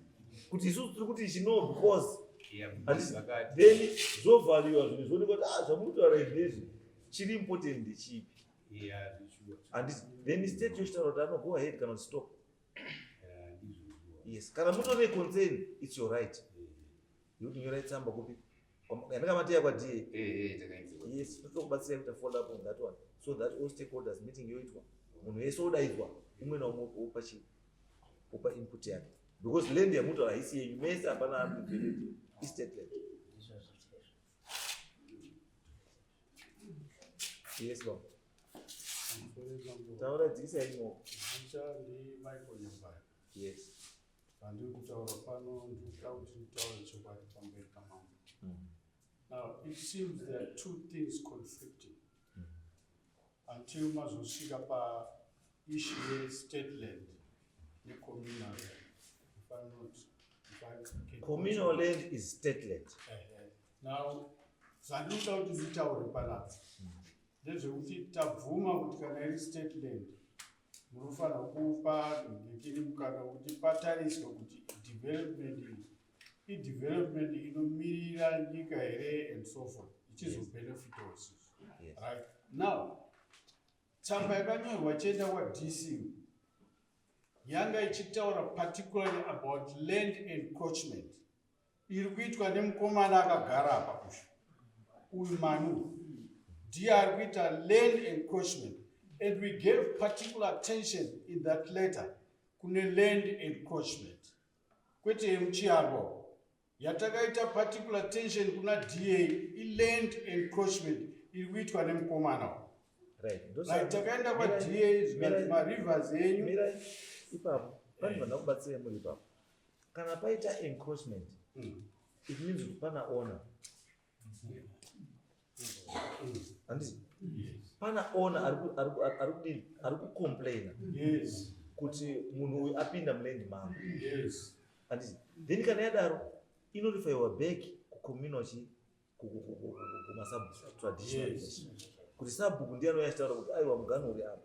Kuti isusu tiri kuti chino because Yeah, handiti? vakati. Then zovhaliwa zvinhu, zvoonekwa kuti, ah, zvamuri kutaura izvezvi, chiri important ndechipi? Yeah, zveshuwa. Handiti? Then state yochitaura kuti ano go ahead kana kuti stop. Yeah, ndizvo shuwa. Yes, kana mutori neconcern, it's your right yekuti nyorai tsamba kupi, yandakamateya kwaDA. Takaendesa kwa Yes, totokubatsirai kuita follow up on that one so that all stakeholders meeting yoitwa, munhu wese odaidzwa, umwe naumwe opa chi opa input yake, because land yamutaura haisi yenyu mese, hapana village, istate land. Ndizvozvo chaizvo. Yes baba, taura, dzikisai maoko. Zita ndiMichael Nyambaya. Pandiri kutaura pano, ndikuda kuti nditaure chokwadi pamberi pamambo. Now, it seems there are two things conflicting until mazosvika paissue yestate land necommunal land. If I'm not, if I can Communal land is state land. Now, zvandinoda kuti nditaure panapa. Ndezvekuti tabvuma kuti kana iri state land munofanira kupa ngekini mukana wekuti patariswe kuti development iyi idevelopment inomirira nyika here and so forth, ichizobenefitawo isusu. Right now, tsamba yakanyorwa ichienda kwaDC yanga ichitaura particularly about land encroachment iri kuitwa nemukomana akagara apa kusha uyu. Manu ndiye ari kuita land encroachment, and we gave particular attention in that letter kune land encroachment, kwete yemuchiyarwa. Yatakaita particular attention kuna DA iland encroachment iri kuitwa nemukomana uyu. Right, takaenda kwaDA, zvikanzi marivers enyu Mirai ipapo, pane vanhu vakubatsirai muri ipapo. Kana paita encroachment, it means kuti pana owner, handiti? Pana owner ari kudini, ari kucomplaina kuti munhu uyu apinda muland mangu, handiti? Then kana yadaro, inoreferwa back kucommunal chi kumasabhuku, traditional leadership, kuti sabhuku ndiye anouya achitaura kuti aiwa, mugano uri apa,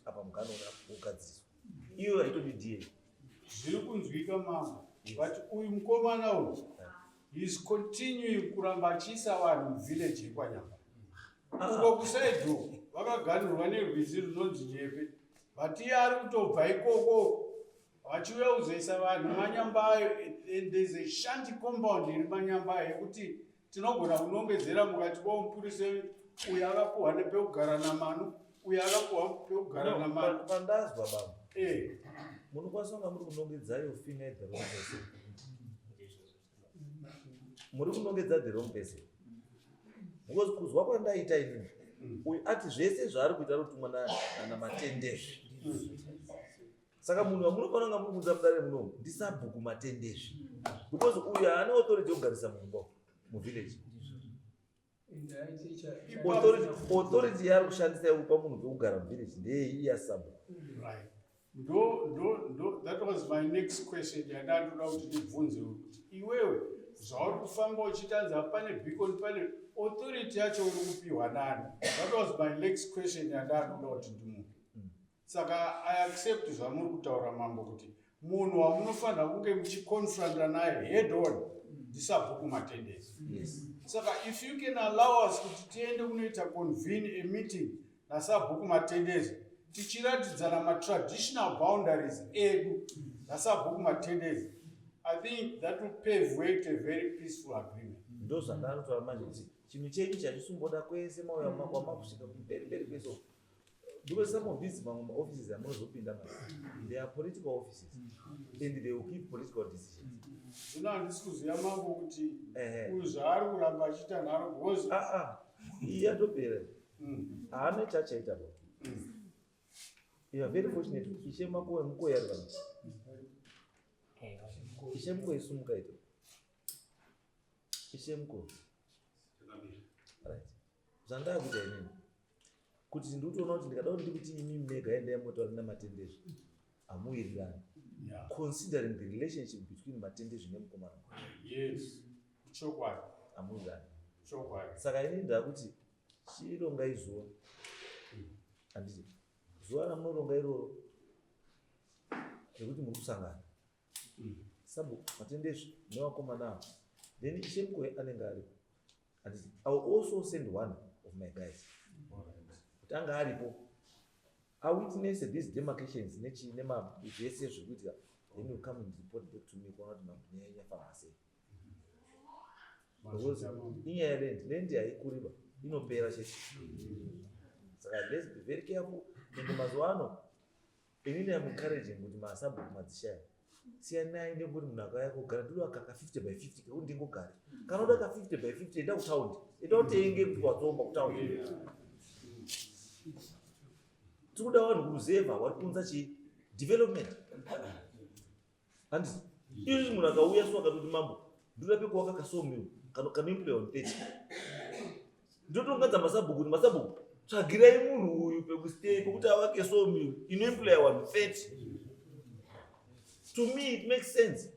apa mugano uri apa, wogadziriswa. Iyo haitodi DA. Zviri kunzwika, mambo, but uyu mukomana uyu is continuing kuramba achiisa vanhu muvillage yekwanyamba. Uko kuside uko vakaganhurwa nerwizi runonzi Nyepe, but iye ari kutobva ikoko vachiuya kuzoisa vanhu manyambayo, and there's a shanty compound iri manyambayo yekuti tinogona kunongedzera mukati kwomupurisa. Uyu akapuhwa nepekugara namanu, uyu akapuhwa pekugara namanu. Pandazwa, baba, munokwanisa kunga muri kunongedza your finger at the wrong person. Muri kunongedza the wrong person, because kuzwa kwandaita inini, uyu ati zvese zvaari kuita ari kutumwa namatendezvi. Saka munhu wamunofanira kunga muri kunza mudare munomu ndisabhuku Matendezvi, because uyu haana authority yekugarisa munhu muvillage. Authority yaari kushandisa yekupa munhu pekugara muvillage ndeyei yasabhuku. Right, ndo ndo ndo that was my next question yandandoda kuti ndibvunze, kuti iwewe zvauri kufamba uchitanza pane beacon, pane authority yacho uri kupiwa nani? That was my next question yandandoda kuti ndimupe. Saka I accept zvamuri kutaura, mambo, kuti munhu wamunofanira kunge muchiconfronta naye head on ndisabhuku Matendezi. Saka if you can allow us kuti tiende kunoita convene a meeting nasabhuku Matendezi, tichiratidzana matraditional boundaries edu nasabhuku Matendezi, I think that will pave way to a very peaceful agreement. Ndo zvandanotaura manje, kuti chinhu chenyu chachisumboda kwese mauya kwamakusvika kumberi mberi kwese uko, because some of these mamwe maoffices amunozopinda manje, they are political offices and they will give political decisions. Zvino handisi kuziva, mambo, kuti uyu zvaari kuramba achiita nharo because Ah, ah, iyi yatopera. Haana chachaita ba. You are very fortunate. Ishe makoe mukoe ari pano. Ishe mukoe, sumuka ito. Ishe mukoe, right. Zvandakuita inini kuti ndikutoona kuti ndikada kuti ndikuti imi mega endai motaura namatendezvi, hamuwirirani, considering the relationship between Matendezvi nemukomana. Yes, chokwadi. Hamuwirirani. Chokwadi. Saka inini ndakuti chirongai zuva, handiti? Zuva ramunoronga iroro rekuti muri kusangana sabu Matendezvi nevakomana ava, then ishe mukoe anenge aripo, handiti? I will also send one of my guys kuti anga aripo awitness these demarcations nechi nema zvese zviri kuitika. Then you come and report back to me kuona kuti nyaya yafamba sei, because inyaya yeland. Land haikuriba, inopera chete. Saka let's be very careful. And mazuva ano inini am encouraging kuti masabhuku, madzishaya, siyanai nekuti munhu akauya kugara, ndinoda kaka 50 by 50 kekuti ndingogare. Kana uda ka 50 by 50, enda kutaundi, enda utenge watsomba kutaundi. Tiri kuda vanhu kuruzevha vari kuunza chii? Development, handiti? Izvi munhu akauya so akatoti, "Mambo, ndoda pekuwaka kasawmill kanoemploya on 30," ndotongadza masabhuku kuti, "Masabhuku, tsvagirai munhu uyu pekustay, pekuti avake sawmill inoemploya 130." To me it makes sense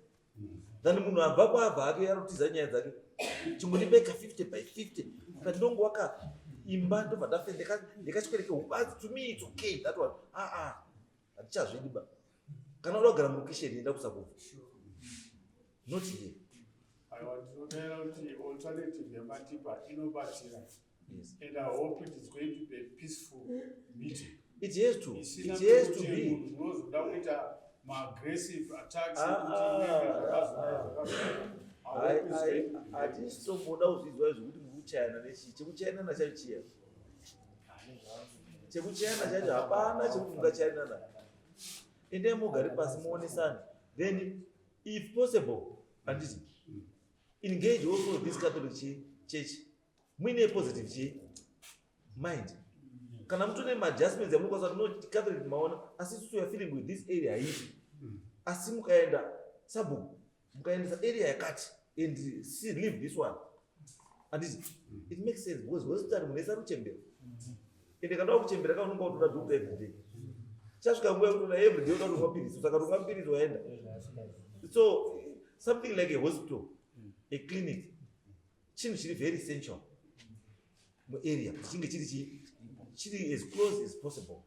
than munhu abva kwaabva ake arotiza nyaya dzake, "Chingondibeka 50 by 50 kandongowaka." Imba ndobva ndafe ndikachikwereke huku. To me it's okay that one. Ah ah. Hatichazvidi ba. Kana uda kugara mulokesheni enda kuSakubva. Not here. Aiwa, ndinodaira kuti alternative yamatipa inobatsira. Yes. And I hope it is going to be a peaceful meeting. It has to. Isina It has to kuti be. munhu unozoda kuita maaggressive attacks Ah, ekuti ah, inenge ah, zvakazodai, ah. zvakazodai. I hope it's going to be very Hatisitombooda kuzvinzwa zvekuti muri kuchayana nechii. Chekuchayanana chacho chiya. Chekuchayana chacho hapana chekuti mungachayanana. Endai mugare pasi muonesane. Then if possible, handiti, engage also this Catholic church muine positive chi mind. Kana mutone maadjustments yamunokwanisa kuti no Catholic maona, asi isusu we are feeling with this area haiiti. Asi mukaenda sabhuku, mukaendesa area yakati and see, leave this one. Handiti, it makes sense because hospital munhu ese ari kuchembera. Ende kana wakuchembera ka unonga watoda doctor every day. Chasvika nguva yekutoda every day unoda kutomwa piritsi, saka tomwa piritsi waenda. So something like a hospital, a clinic, chinhu chiri very essential muarea kuti chinge chiri chiri as close as possible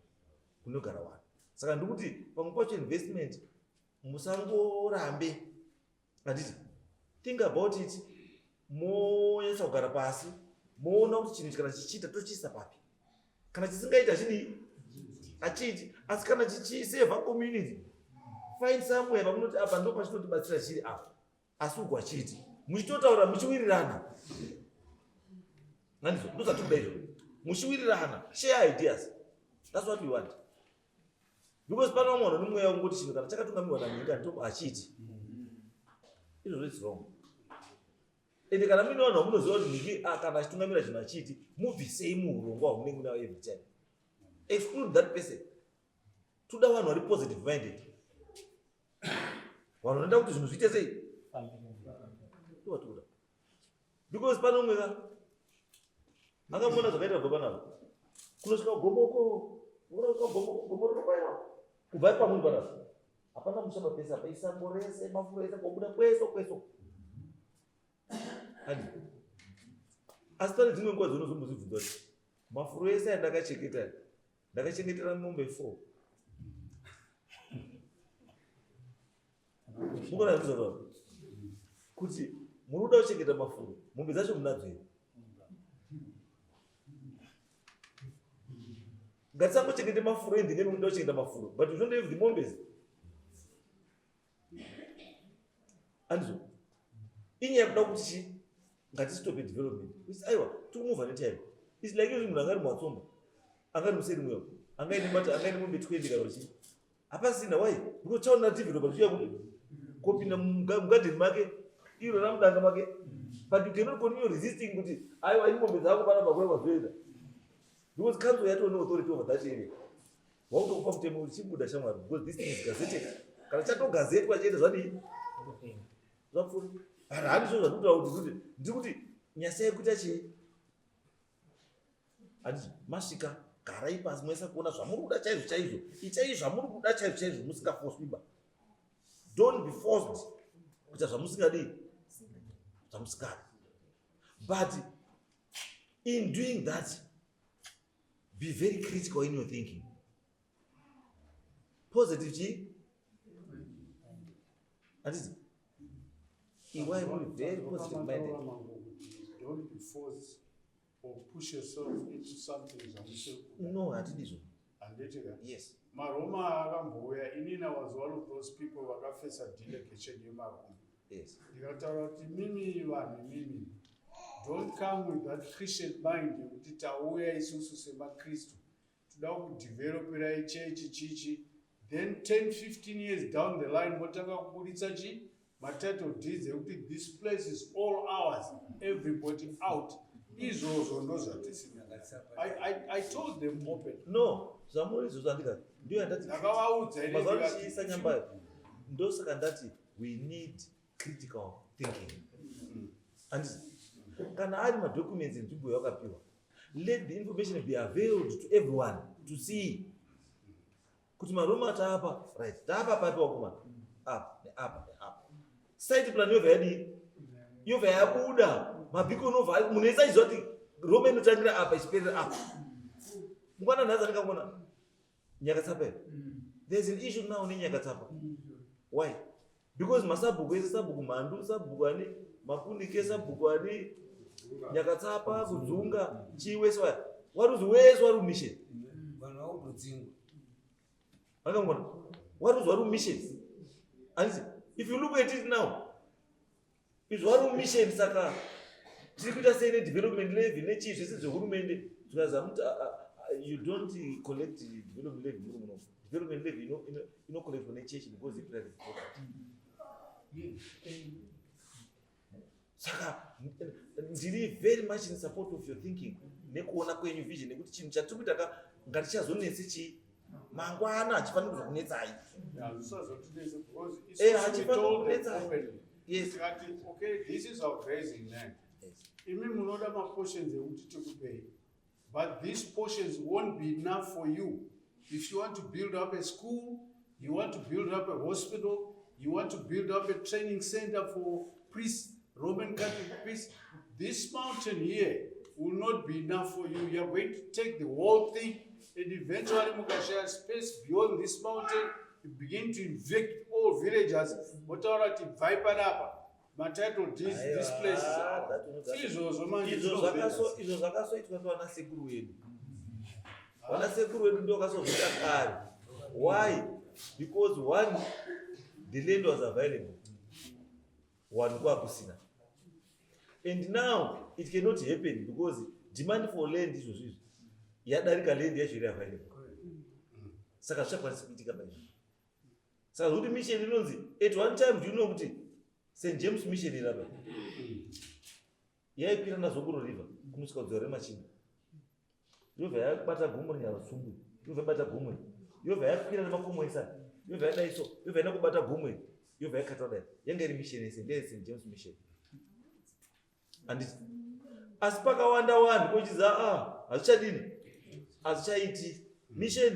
kunogara vanhu. Saka ndikuti pamwe pacho investment musangorambe, handiti, think about it, monyatsa kugara pasi moona kuti chinhu kana chichiita tochiisa papi, kana chisingaiti hachidii, hachiiti. Asi kana chichiseva community, find somewhere pamunoti apa ndo pachinotibatsira chiri apa, asi uku hachiiti, muchitotaura muchiwirirana. Handizvo ndozvatikuda izvo, muchiwirirana, share ideas, that's what we want. Because pane vamwe vanhu nemweya wekungoti chinhu kana chakatungamirwa nanyika ndo hachiiti. Izvozvo is wrong. Ende kana muine vanhu vamunoziva kuti nhingi kana achitungamira chinhu hachiiti, mubvisei muurongwa hwamunenge munawo every time. Exclude that person. Toda vanhu vari positive minded, vanhu vanoda kuti zvinhu zviite sei, ndowatikuda. Because pane umwe ka makamona zvakaita kubva panapa kunosvika gomoko, kunosvika gomoko, gomo rinokwaiwa kubva pamuri panapa hapana musha mapesa apa, isango rese, mafuro ese, kobuda kweso kweso. Handi asi pane dzimwe nguva dzaunozombozvibvunza kuti mafuro ese andakachengeta, ndakachengetera mombe 4. Mukona zvizvozvo kuti muri kuda kuchengeta mafuro, mombe dzacho munadzo here? Ngatisangochengete mafuro in the name munoda kuchengeta mafuro, but you don't have the mombes. Andizvo inyaya yekuda kuti chi ngatistope development. Isi aiwa, tikumuvha netime. Its like izvi, munhu anga ari muwatsomba, anga ari museri mwewo, anga aine mata, anga aine mombe 20 kana chii, hapasina. Why? Because chaona developer zviya kupi kopinda mugadheni make, iro ramudanga make, but you cannot continue resisting kuti aiwa, ini mombe dzako panapa kure kwazoenda, because council yatone authority over that area. Wautokupa mutemo kuti chibuda shamwari, because this thing is gazetted. Kana chatogazetwa chete, zvadii, zvapfuura. But handizvo zvandikutaura kuti ndiri kuti nyasai kuita chii. Handiti masvika, garai pasi moisa kuona zvamuri kuda chaizvo chaizvo, itai zvamuri kuda chaizvo chaizvo musingafoswi ba. Don't be forced kuita zvamusingadii, zvamusingadi. But in doing that, be very critical in your thinking. Positive chii, handiti? Iwai muri very positive minded. Don't be forced or push yourself into something zvamusiri kuda. No, hatidizvo. Handiti ka? Yes. Maroma akambouya, inini I was one of those people vakafesa delegation yemaroma. Ndikataura kuti mimi vanhu imimi, don't come with that Christian mind yekuti tauya isusu semakristu toda kudeveloperai chechi chichi, then 10 15 years down the line motanga kuburitsa chi matitle deeds ekuti this place is all ours, everybody out. Izvozvo ndo zvatisina. I told them open. No, zvamuri izvozvo andika ndiyo yandati. Ndakavaudza ini. Mazuva ndikati, anochiisa nyambayo, ndosaka ndati we need critical thinking. Handiti kana ari madocuments enzvimbo yawakapiwa, let the information be availed to everyone to see kuti maroma taapa right, taapa papi wakomana, apa neapa neapa. Site plan yobva yadii, yobva yabuda, mabeacon obva munhu ese achiziva kuti Roma inotangira apa ichiperera apa. Mukwana nhasi andingakuona Nyakatsapa here? There's an issue now neNyakatsapa. Why? Because masabhuku ese sabhuku Mhandu, sabhuku ani Makunike, sabhuku ani Nyakatsapa, Kudzunga, chii wese waya. Waruzi wese wari mission. Vanhu vakutodzingwa. Vakangona. Waruzi wari mission. Anditi if you look at it now Izvo vari mumission saka tiri kuita sei nedevelopment levy nechii zvese zvehurumende zvikazama kuti ah, ah, ah, you don't collect development levy muri muno development levy inocollectwa nechechi because iprivate property saka ndiri very much in support of your thinking nekuona kwenyu vision nekuti chinhu chatiri kuita ka ngatichazonetse chii mangwana hachifaniri kuzokunetsai eh, hachifaniri kunetsai yes tikati okay this is our grazing land imi munoda maportions ekuti tikupei but these portions won't be enough for you if you want to build up a school you want to build up a hospital you want to build up a training center for priests roman catholic priests this mountain here will not be enough for you you are going to take the whole thing and eventually mukashaya space beyond this mountain you begin to evict all villagers votaura kuti bvai panapa matitle deeds this place is ours. Izvozvo manje Izvo zvinobvira. izvo zvakasoitwa ndivana sekuru wedu. Vana sekuru wedu ndio vakasozviita kare. Why? Because one, the land was available. One kwakusina. And now it cannot happen because demand for land izvozvo izvi yadarika land yacho iri available. Saka zvichakwanisi kuitika paizvo. Saka zvekuti mission inonzi at one time do you know kuti St James mission irapa yaikwira naZokuro River kunosvika kudziva remachinda yobva yabata gomo reNyarutsumbu yobva yabata gomo iri yobva yakwira nemakomo esa yobva yadai so yobva yaenda kubata gomo iri yobva yakata dai yanga iri mission yese ndeye St James mission handiti asi pakawanda wanhu kochiza ah hazvichadini hazvichaiti mission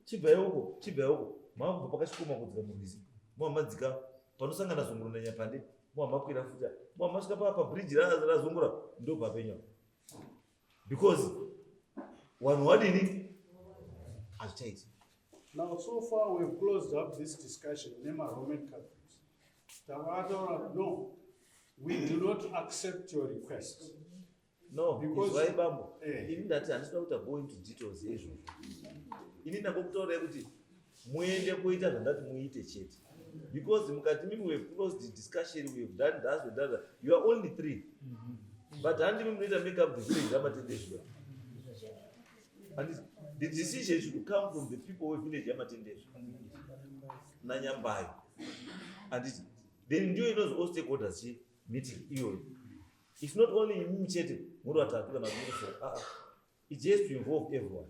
chibvai uko chibvai uko makubva pakachikoma kudzika murwizi mava madzika panosangana zunguro nanyapande mava makwira futa mava masvika pa pabridge razungura ndobva penyu because wanhu wadini hazvichaiti. Now so far we've closed up this discussion nema Roman Catholics. Tavataura no, we do not accept your request. No, Because- izwai bambo. Eh. Ini ndati handisida kuita go into details yeizvozvo. Ini ndangokutaurai kuti muende kuita zvandati muite chete. Because mukati mimi we have closed the discussion, we have done that, we have done that. You are only three. But handimi munoita make up the village ramatendezvo. And the decision should come from the people wevillage yamatendezvo nanyambayo. Handiti then ndiyo inonzi all stakeholders chi meeting iyoyo. It's not only imimi chete muri vatatu kana muri four. Ah, ah. It's just to involve everyone.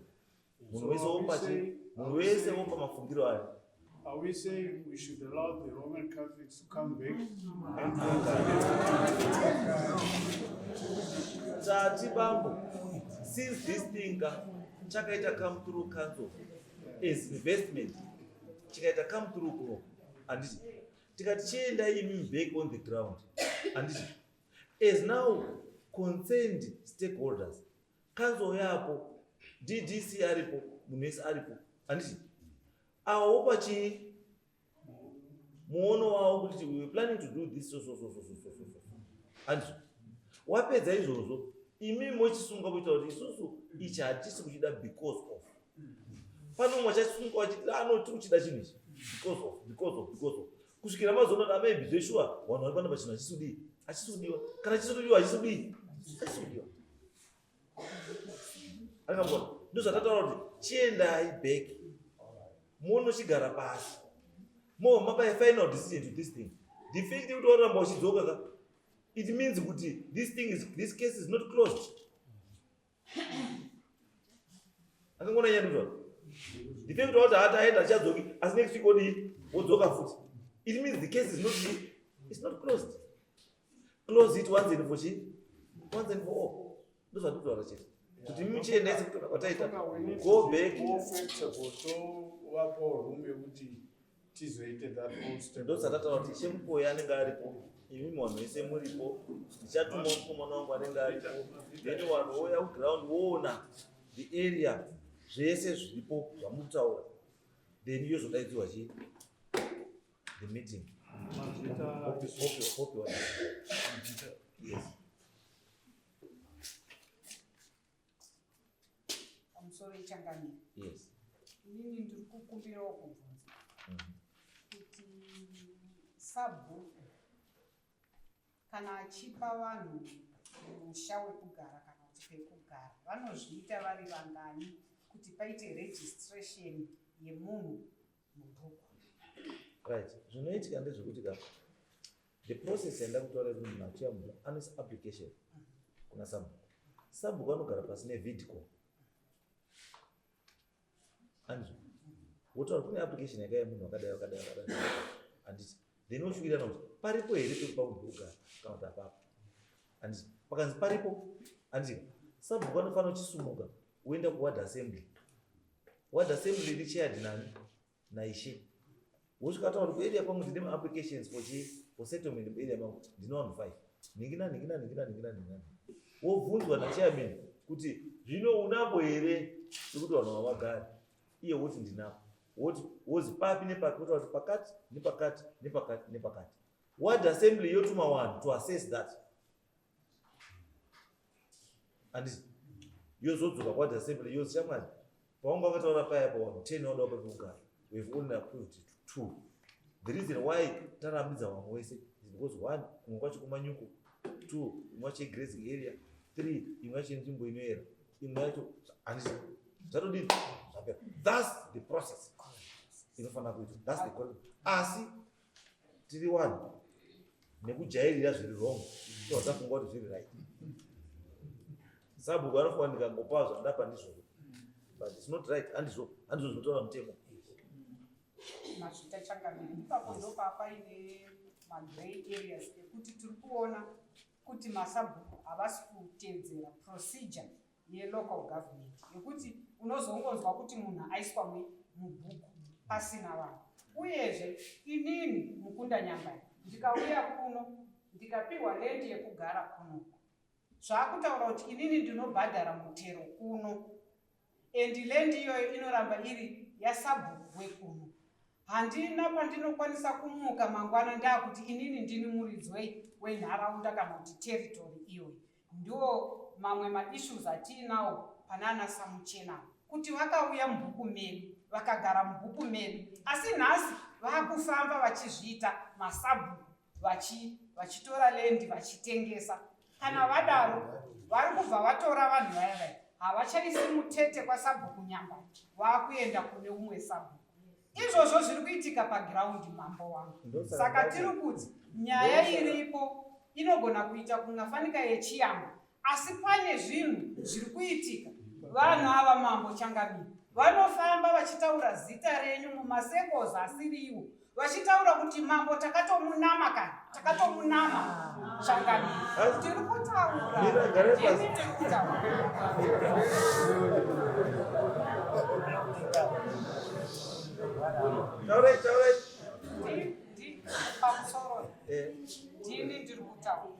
Munhu wese So are we wopa chi munhu wese wopa mafungiro ayo. Are we saying we should allow the Roman Catholics to come back and Tati bambo, since this thing ka chakaita come through council as investment, chikaita come through kuno, handiti tikati chiendai imimi back on the ground, handiti as now concerned stakeholders, council yapo, DDC aripo, munhu wese aripo, handiti awo wopa chii muono wavo kuti we were planning to do this so so so so so so so so handizvo wapedza izvozvo imi mochisunga kuita kuti isusu ichi hatisi kuchida because of pane umwe achasunga wachiti ano tiri kuchida chinhu ichi because of because of because of kusvikira mazoona kuti amaybe zveshuwa vanhu vari panapa chinhu hachisi kudii hachisi kudiwa kana chisi kudiwa hachisi kudii hachisi kudiwa akambona ndozvatataura kuti chiendai back munochigara pasi mobva mapa a final decision to this thing. The fact yekuti waramba uchidzoka ka it means kuti this thing is, this case is not closed. Akangona nyaya The fact kuti hata aenda achadzoki asi next week odii wodzoka futi. It means the case is not it's not closed. Close it once and for chi once and for all. Ndozvatinotaura chete. Kuti muchienda ese kwataita go back more flexible tovapawo room yekuti Tizoite that whole step. Ndosatataura kuti Ishe Mukoyi anenge aripo, imi vanhu vese muripo, ndichatuma mukomana wangu anenge aripo, then vanhu vouya kuground voona the area zvese zviripo zvamukutaura, then yozodaidzirwa chii the meeting. Hope, hope, yes. Pamusoro ichangamire. Yes. Inini ndiri kukumbirawo kubvunza kuti sabhuku kana achipa vanhu musha wekugara kana kuti pekugara, vanozviita vari vangani kuti paite registration yemunhu mubhuku? Right, zvinoitika ndezvekuti ka the process yaenda kutaura yekuti munhu achiya munhu anoisa application kuna sabhuku, sabhuku anogara pasi nevidco andizvo, wotaura kune application yakaya munhu wakadai wakadai wakadai, handiti? Then osvikirana kuti paripo here pekupa munhu pekugara kana kuti apapo, handiti? Pakanzi paripo, handiti, sabhuku anofanira kuchisumuka woenda kuward assembly. Ward assembly iri chaired nani? Naishe. Wosvika taura kuti kuarea kwangu ndine maapplications for chii, for settlement. Muarea mangu ndine vanhu 5, nhingi nanhingi nanhingi nanhingi nanhingi nanhingi. Wobvunzwa nachairman kuti zvino unapo here pekuti vanhu ava vagare? Iye woti ndinapo. Woti wozi papi nepapi? Wotaura kuti pakati nepakati nepakati nepakati. Ward assembly yotuma vanhu to assess that, handiti? Yozodzoka kuward assembly yozi, shamwari, paunga wakataura paya pa vanhu 10 vanoda pekugara, we've only approved two. The reason why tarambidza vamwe wese is because, one, kumwe kwacho kumanyuko, two, imwe yacho igrazing area, three, imwe yacho inzvimbo inoyera, imwe yacho, handiti? Zvatodini, zvapera. That's the process inofanira kuitwa, that's the correct. Asi tiri one nekujairira zviri wrong, tobva tafunga kuti zviri right. Sabhuku anofunga ndikangopa zvandapa ndizvozvo, but it's not right. Handizvo, handizvo zvinotaura mutemo. Mazvita changamire. Ipapo ndopapaine magrey areas ekuti tiri kuona kuti masabhuku havasi kutevedzera procedure yelocal government, yekuti unozongonzwa kuti munhu aiswa mubhuku pasina vanhu. Uyezve inini Mukunda Nyambai ndikauya kuno ndikapiwa land yekugara kunoku, zvaakutaura kuti inini ndinobhadhara mutero kuno and land iyoyo inoramba iri yasabhuku wekuno. Handina pandinokwanisa kumuka mangwana ndaakuti inini ndini muridzi wenharaunda kana kuti territory iyoyi. Ndiwo mamwe maissues atiinawo panana Samuchena, kuti vakauya mubhuku medu vakagara mubhuku medu, asi nhasi vaakufamba vachizviita masabhuku, vachitora land vachitengesa. Kana vadaro vari kubva vatora vanhu vaya vaya, havachaisi mutete kwasabhuku Nyamba, vaakuenda kune umwe sabhuku. Izvozvo zviri kuitika paground, mambo wangu. Saka tiri kuti nyaya iripo inogona kuita kungafanika yechiyambo, asi pane zvinhu zviri kuitika. Vanhu ava, mambo changamire, vanofamba vachitaura zita renyu mumasekos asiriwo, vachitaura kuti mambo takatomunama kana takatomunama. Changamire, tiri kutaura. Mira, gare pasi. Ndimi tiri kutaura. Taurai, taurai. Pamusoro. Ndini ndiri kutaura.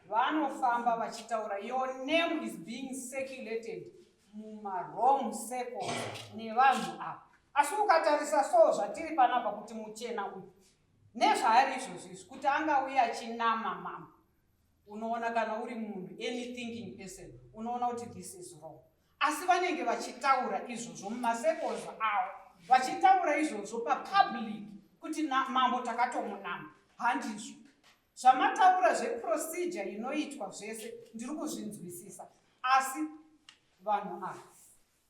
Vanofamba vachitaura, your name is being circulated mumawrong circles nevanhu ava. Asi ukatarisa so zvatiri panapa kuti muchena uyu nezvaari izvozvo izvi kuti angauya achinama mama, unoona kana uri munhu, any thinking person, unoona kuti this is wrong. Asi vanenge vachitaura izvozvo mumacircles avo, vachitaura izvozvo papublic kuti mambo takatomunama. Handizvo zvamataura zveprocedure inoitwa zvese, ndiri kuzvinzwisisa, asi vanhu ava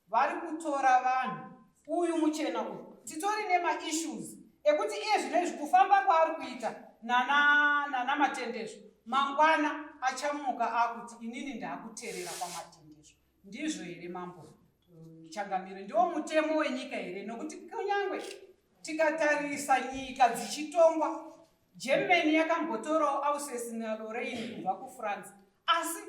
vari kutora vanhu. Uyu muchena uyu titori nemaissues ekuti iye zvino izvi kufamba kwaari kuita nana Matendezvo, mangwana achamuka akuti inini ndaakuterera kwaMatendezvo. Ndizvo here, mambo changamire? Ndiwo mutemo wenyika here? Nokuti kunyange tikatarisa nyika dzichitongwa, Germany yakambotorawo Alsace naLorraine kubva kuFrance, asi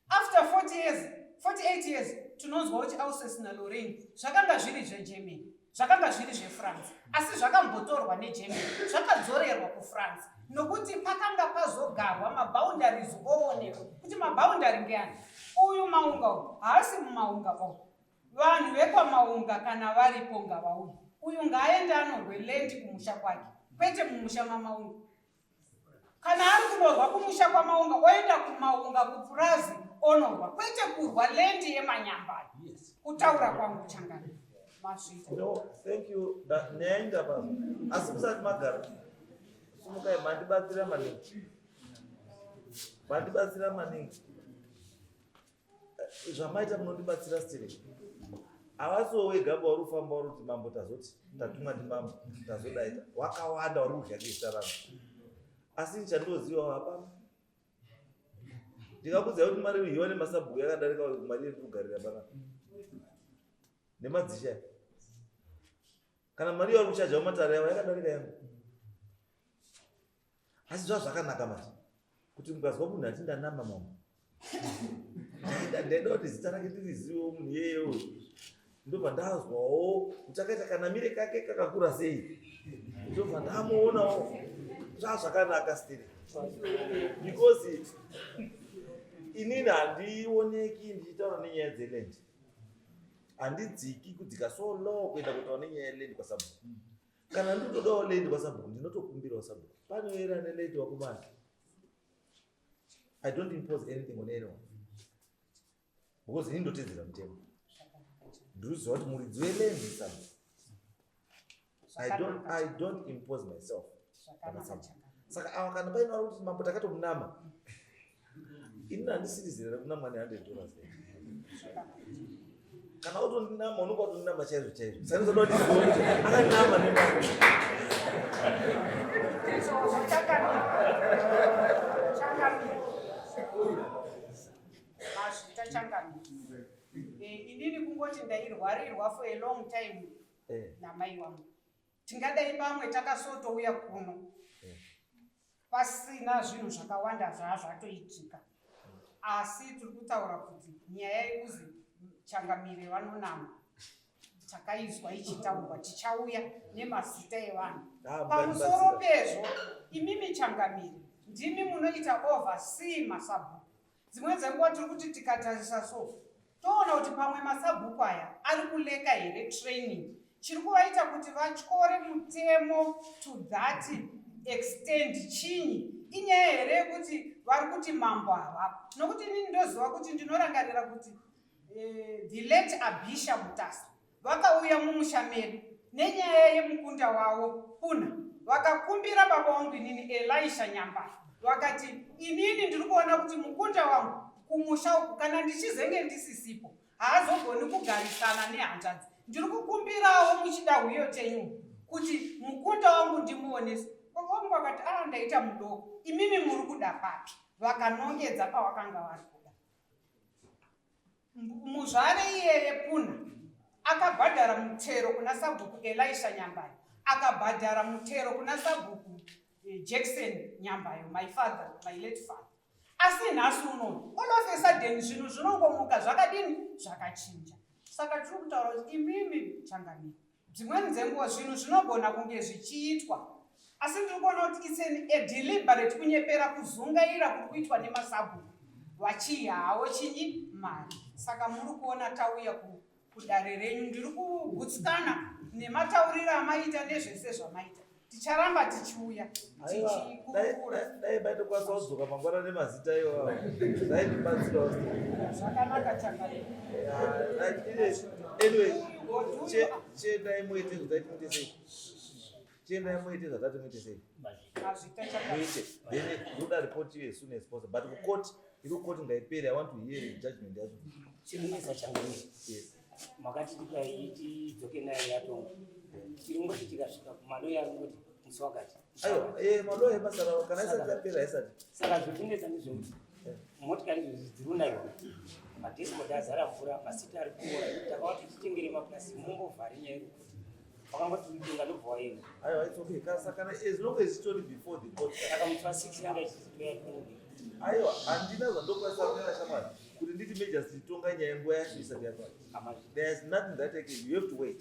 after 40 years, 48 years. Tinonzwa kuti Alsace naLorraine zvakanga zviri zveGermany, zvakanga zviri zveFrance, asi zvakambotorwa neGermany zvakadzorerwa kuFrance nokuti pakanga pazogarwa maboundaries oonekwa kuti maboundary ndeani. Uyu Maunga uyu haasi muMaunga o. Vanhu vekwaMaunga kana varipo ngavauye. Uyu ngaaende anorwe land kumusha kwake, kwete mumusha maMaunga. Kana ari kunorwa kumusha kwaMaunga oenda kuMaunga kupurazi onorwa, kwete kurwa land yeManyambani. Kutaura kwangu changana. Mazvita. No, thank you. Nyaenda baba. Asi musati magara. Sumukai mandibatsira maningi. Mandibatsira maningi. Zvamaita munondibatsira still. Havasiwo wega vari kufamba vari kuti mambo tazoti tatumwa ndimambo tazodaita. Wakawanda vari kudya nezita rangu. Asi chandinoziva hapana. Ndingakuudzai kuti mari irihiwa nemasabhuku yakadarika mari yendiri kugarira panapa. Nemadzishe aya. Kana mari yauri kuchaja mumatare yavo yakadarika yangu. Asi zvava zvakanaka manje kuti mukazwa munhu ati ndanama mambo, ndaida kuti zita rake ndirizivewo munhu iyeyewo, ndobva ndazwawo kuti akaita kanamire kake kakakura sei, ndobva ndamuonawo. Zvava zvakanaka still because inini handioneki ndichitaura nenyaya dzeland, handidziki kudzika so low kuenda kutaura nenyaya yeland kwasabhuku. Kana ndinotodawo land kwasabhuku ndinotokumbirawo sabhuku panoera neland wakumana. I don't impose anything on anyone because ini ndotedzera mutemo. Ndinoziva kuti muridzi weland sabhuku. I don't impose myself pana sabhuku. Saka ava kana paine vari kuti mambo takatomunama, ini handisiri zera rekunamwa ne100 dollars. Kana utondinama unonga utondinama chaizvo chaizvo. Saka ndinoda kuti ndizive kuti akanama nemari. Izvozvo chakanaka. Chakanaka. Mazvita changamire. Inini kungoti ndairwarirwa for a long time namai wangu. Tingadai pamwe takasotouya kuno pasina zvinhu zvakawanda zvatoitika, asi tiri kutaura kuti nyaya yekuzi changamire vanonama takaizwa ichitaurwa, tichauya nemazita evanhu. Pamusoro pezvo, imimi changamire ndimi munoita oversee masabhuku. Dzimwe dzenguva tiri kuti tikatarisa so toona kuti pamwe masabhuku aya ari kulacka here training chiri kuvaita kuti vatyore mutemo to that extent. Chinyi inyaya here yekuti vari kuti mambo havapo? Nokuti inini ndoziva kuti ndinorangarira kuti the late Abisha Mutasa vakauya mumusha medu nenyaya yemukunda wavo Puna, vakakumbira baba wangu inini Elisha Nyambara, vakati inini ndiri kuona kuti mukunda wangu kumusha uku kana ndichizenge ndisisipo haazogoni kugarisana nehanzvadzi, ndiri kukumbirawo muchida huyo chenyu kuti mukunda wangu ndimuonese. Baba vangu vakati a ndaita mudoko, imimi muri kuda papi? Vakanongedza pavakanga vari kuda. Muzvare iyeye Puna akabhadhara mutero kuna sabhuku Elisha Nyambayo, akabhadhara mutero kuna sabhuku Jackson Nyambayo, my father, my late father. Asi nhasi unono all of a sudden zvinhu zvinongomuka zvakadini, zvakachinja. Saka tiri kutaura kuti imimi changamire, dzimweni dzenguva zvinhu zvinogona kunge zvichiitwa, asi ndiri kuona kuti it's a deliberate kunyepera kuzungaira kuri kuitwa nemasabhuku vachihawo chinyi mari. Saka muri kuona tauya kudare renyu, ndiri kugutsikana nematauriro amaita nezvese zvamaita. Ticharamba tichiuya tichikurukura. Dai maitokwanisa kudzoka mangwana nemazita iwawo, zvaindibatsirawo. Zvakanaka changamire. Anyway, chiendai muite zvatati muite sei, chiendai muite zvatati muite sei. Mazvita changamire. Muite, then ndoda report you as soon as possible, but kucourt iri kucourt ngaipere. I want to hear judgment yacho. Chirinesa changamire. Yes. Makati tidzoke nayo yatonga, tiringoti tikasvika kumaloya arikungoti musi wakati. Aiwa, maloya ebasa ravo kana isati yapera isati. Saka zvotinetsa ndezvekuti motikari idzodzo dziri kunaiwa, madhashboard azara mvura, masiti ari kuora. Takavati titengere mapurasitiki mumbovhare nyaya yekuti wakangoti uitenga ndobva waenda. Aiwa, it's okay. Kana as long as itori before the court. Saka musi wa6 yanga ichizitoya. Aiwa, handina zvandokwanisa kunena shamwari. Kuti nditi magistrate tonga nyaya, nguva yacho isati yakwana. Amazvi. There's nothing that I can, you have to wait.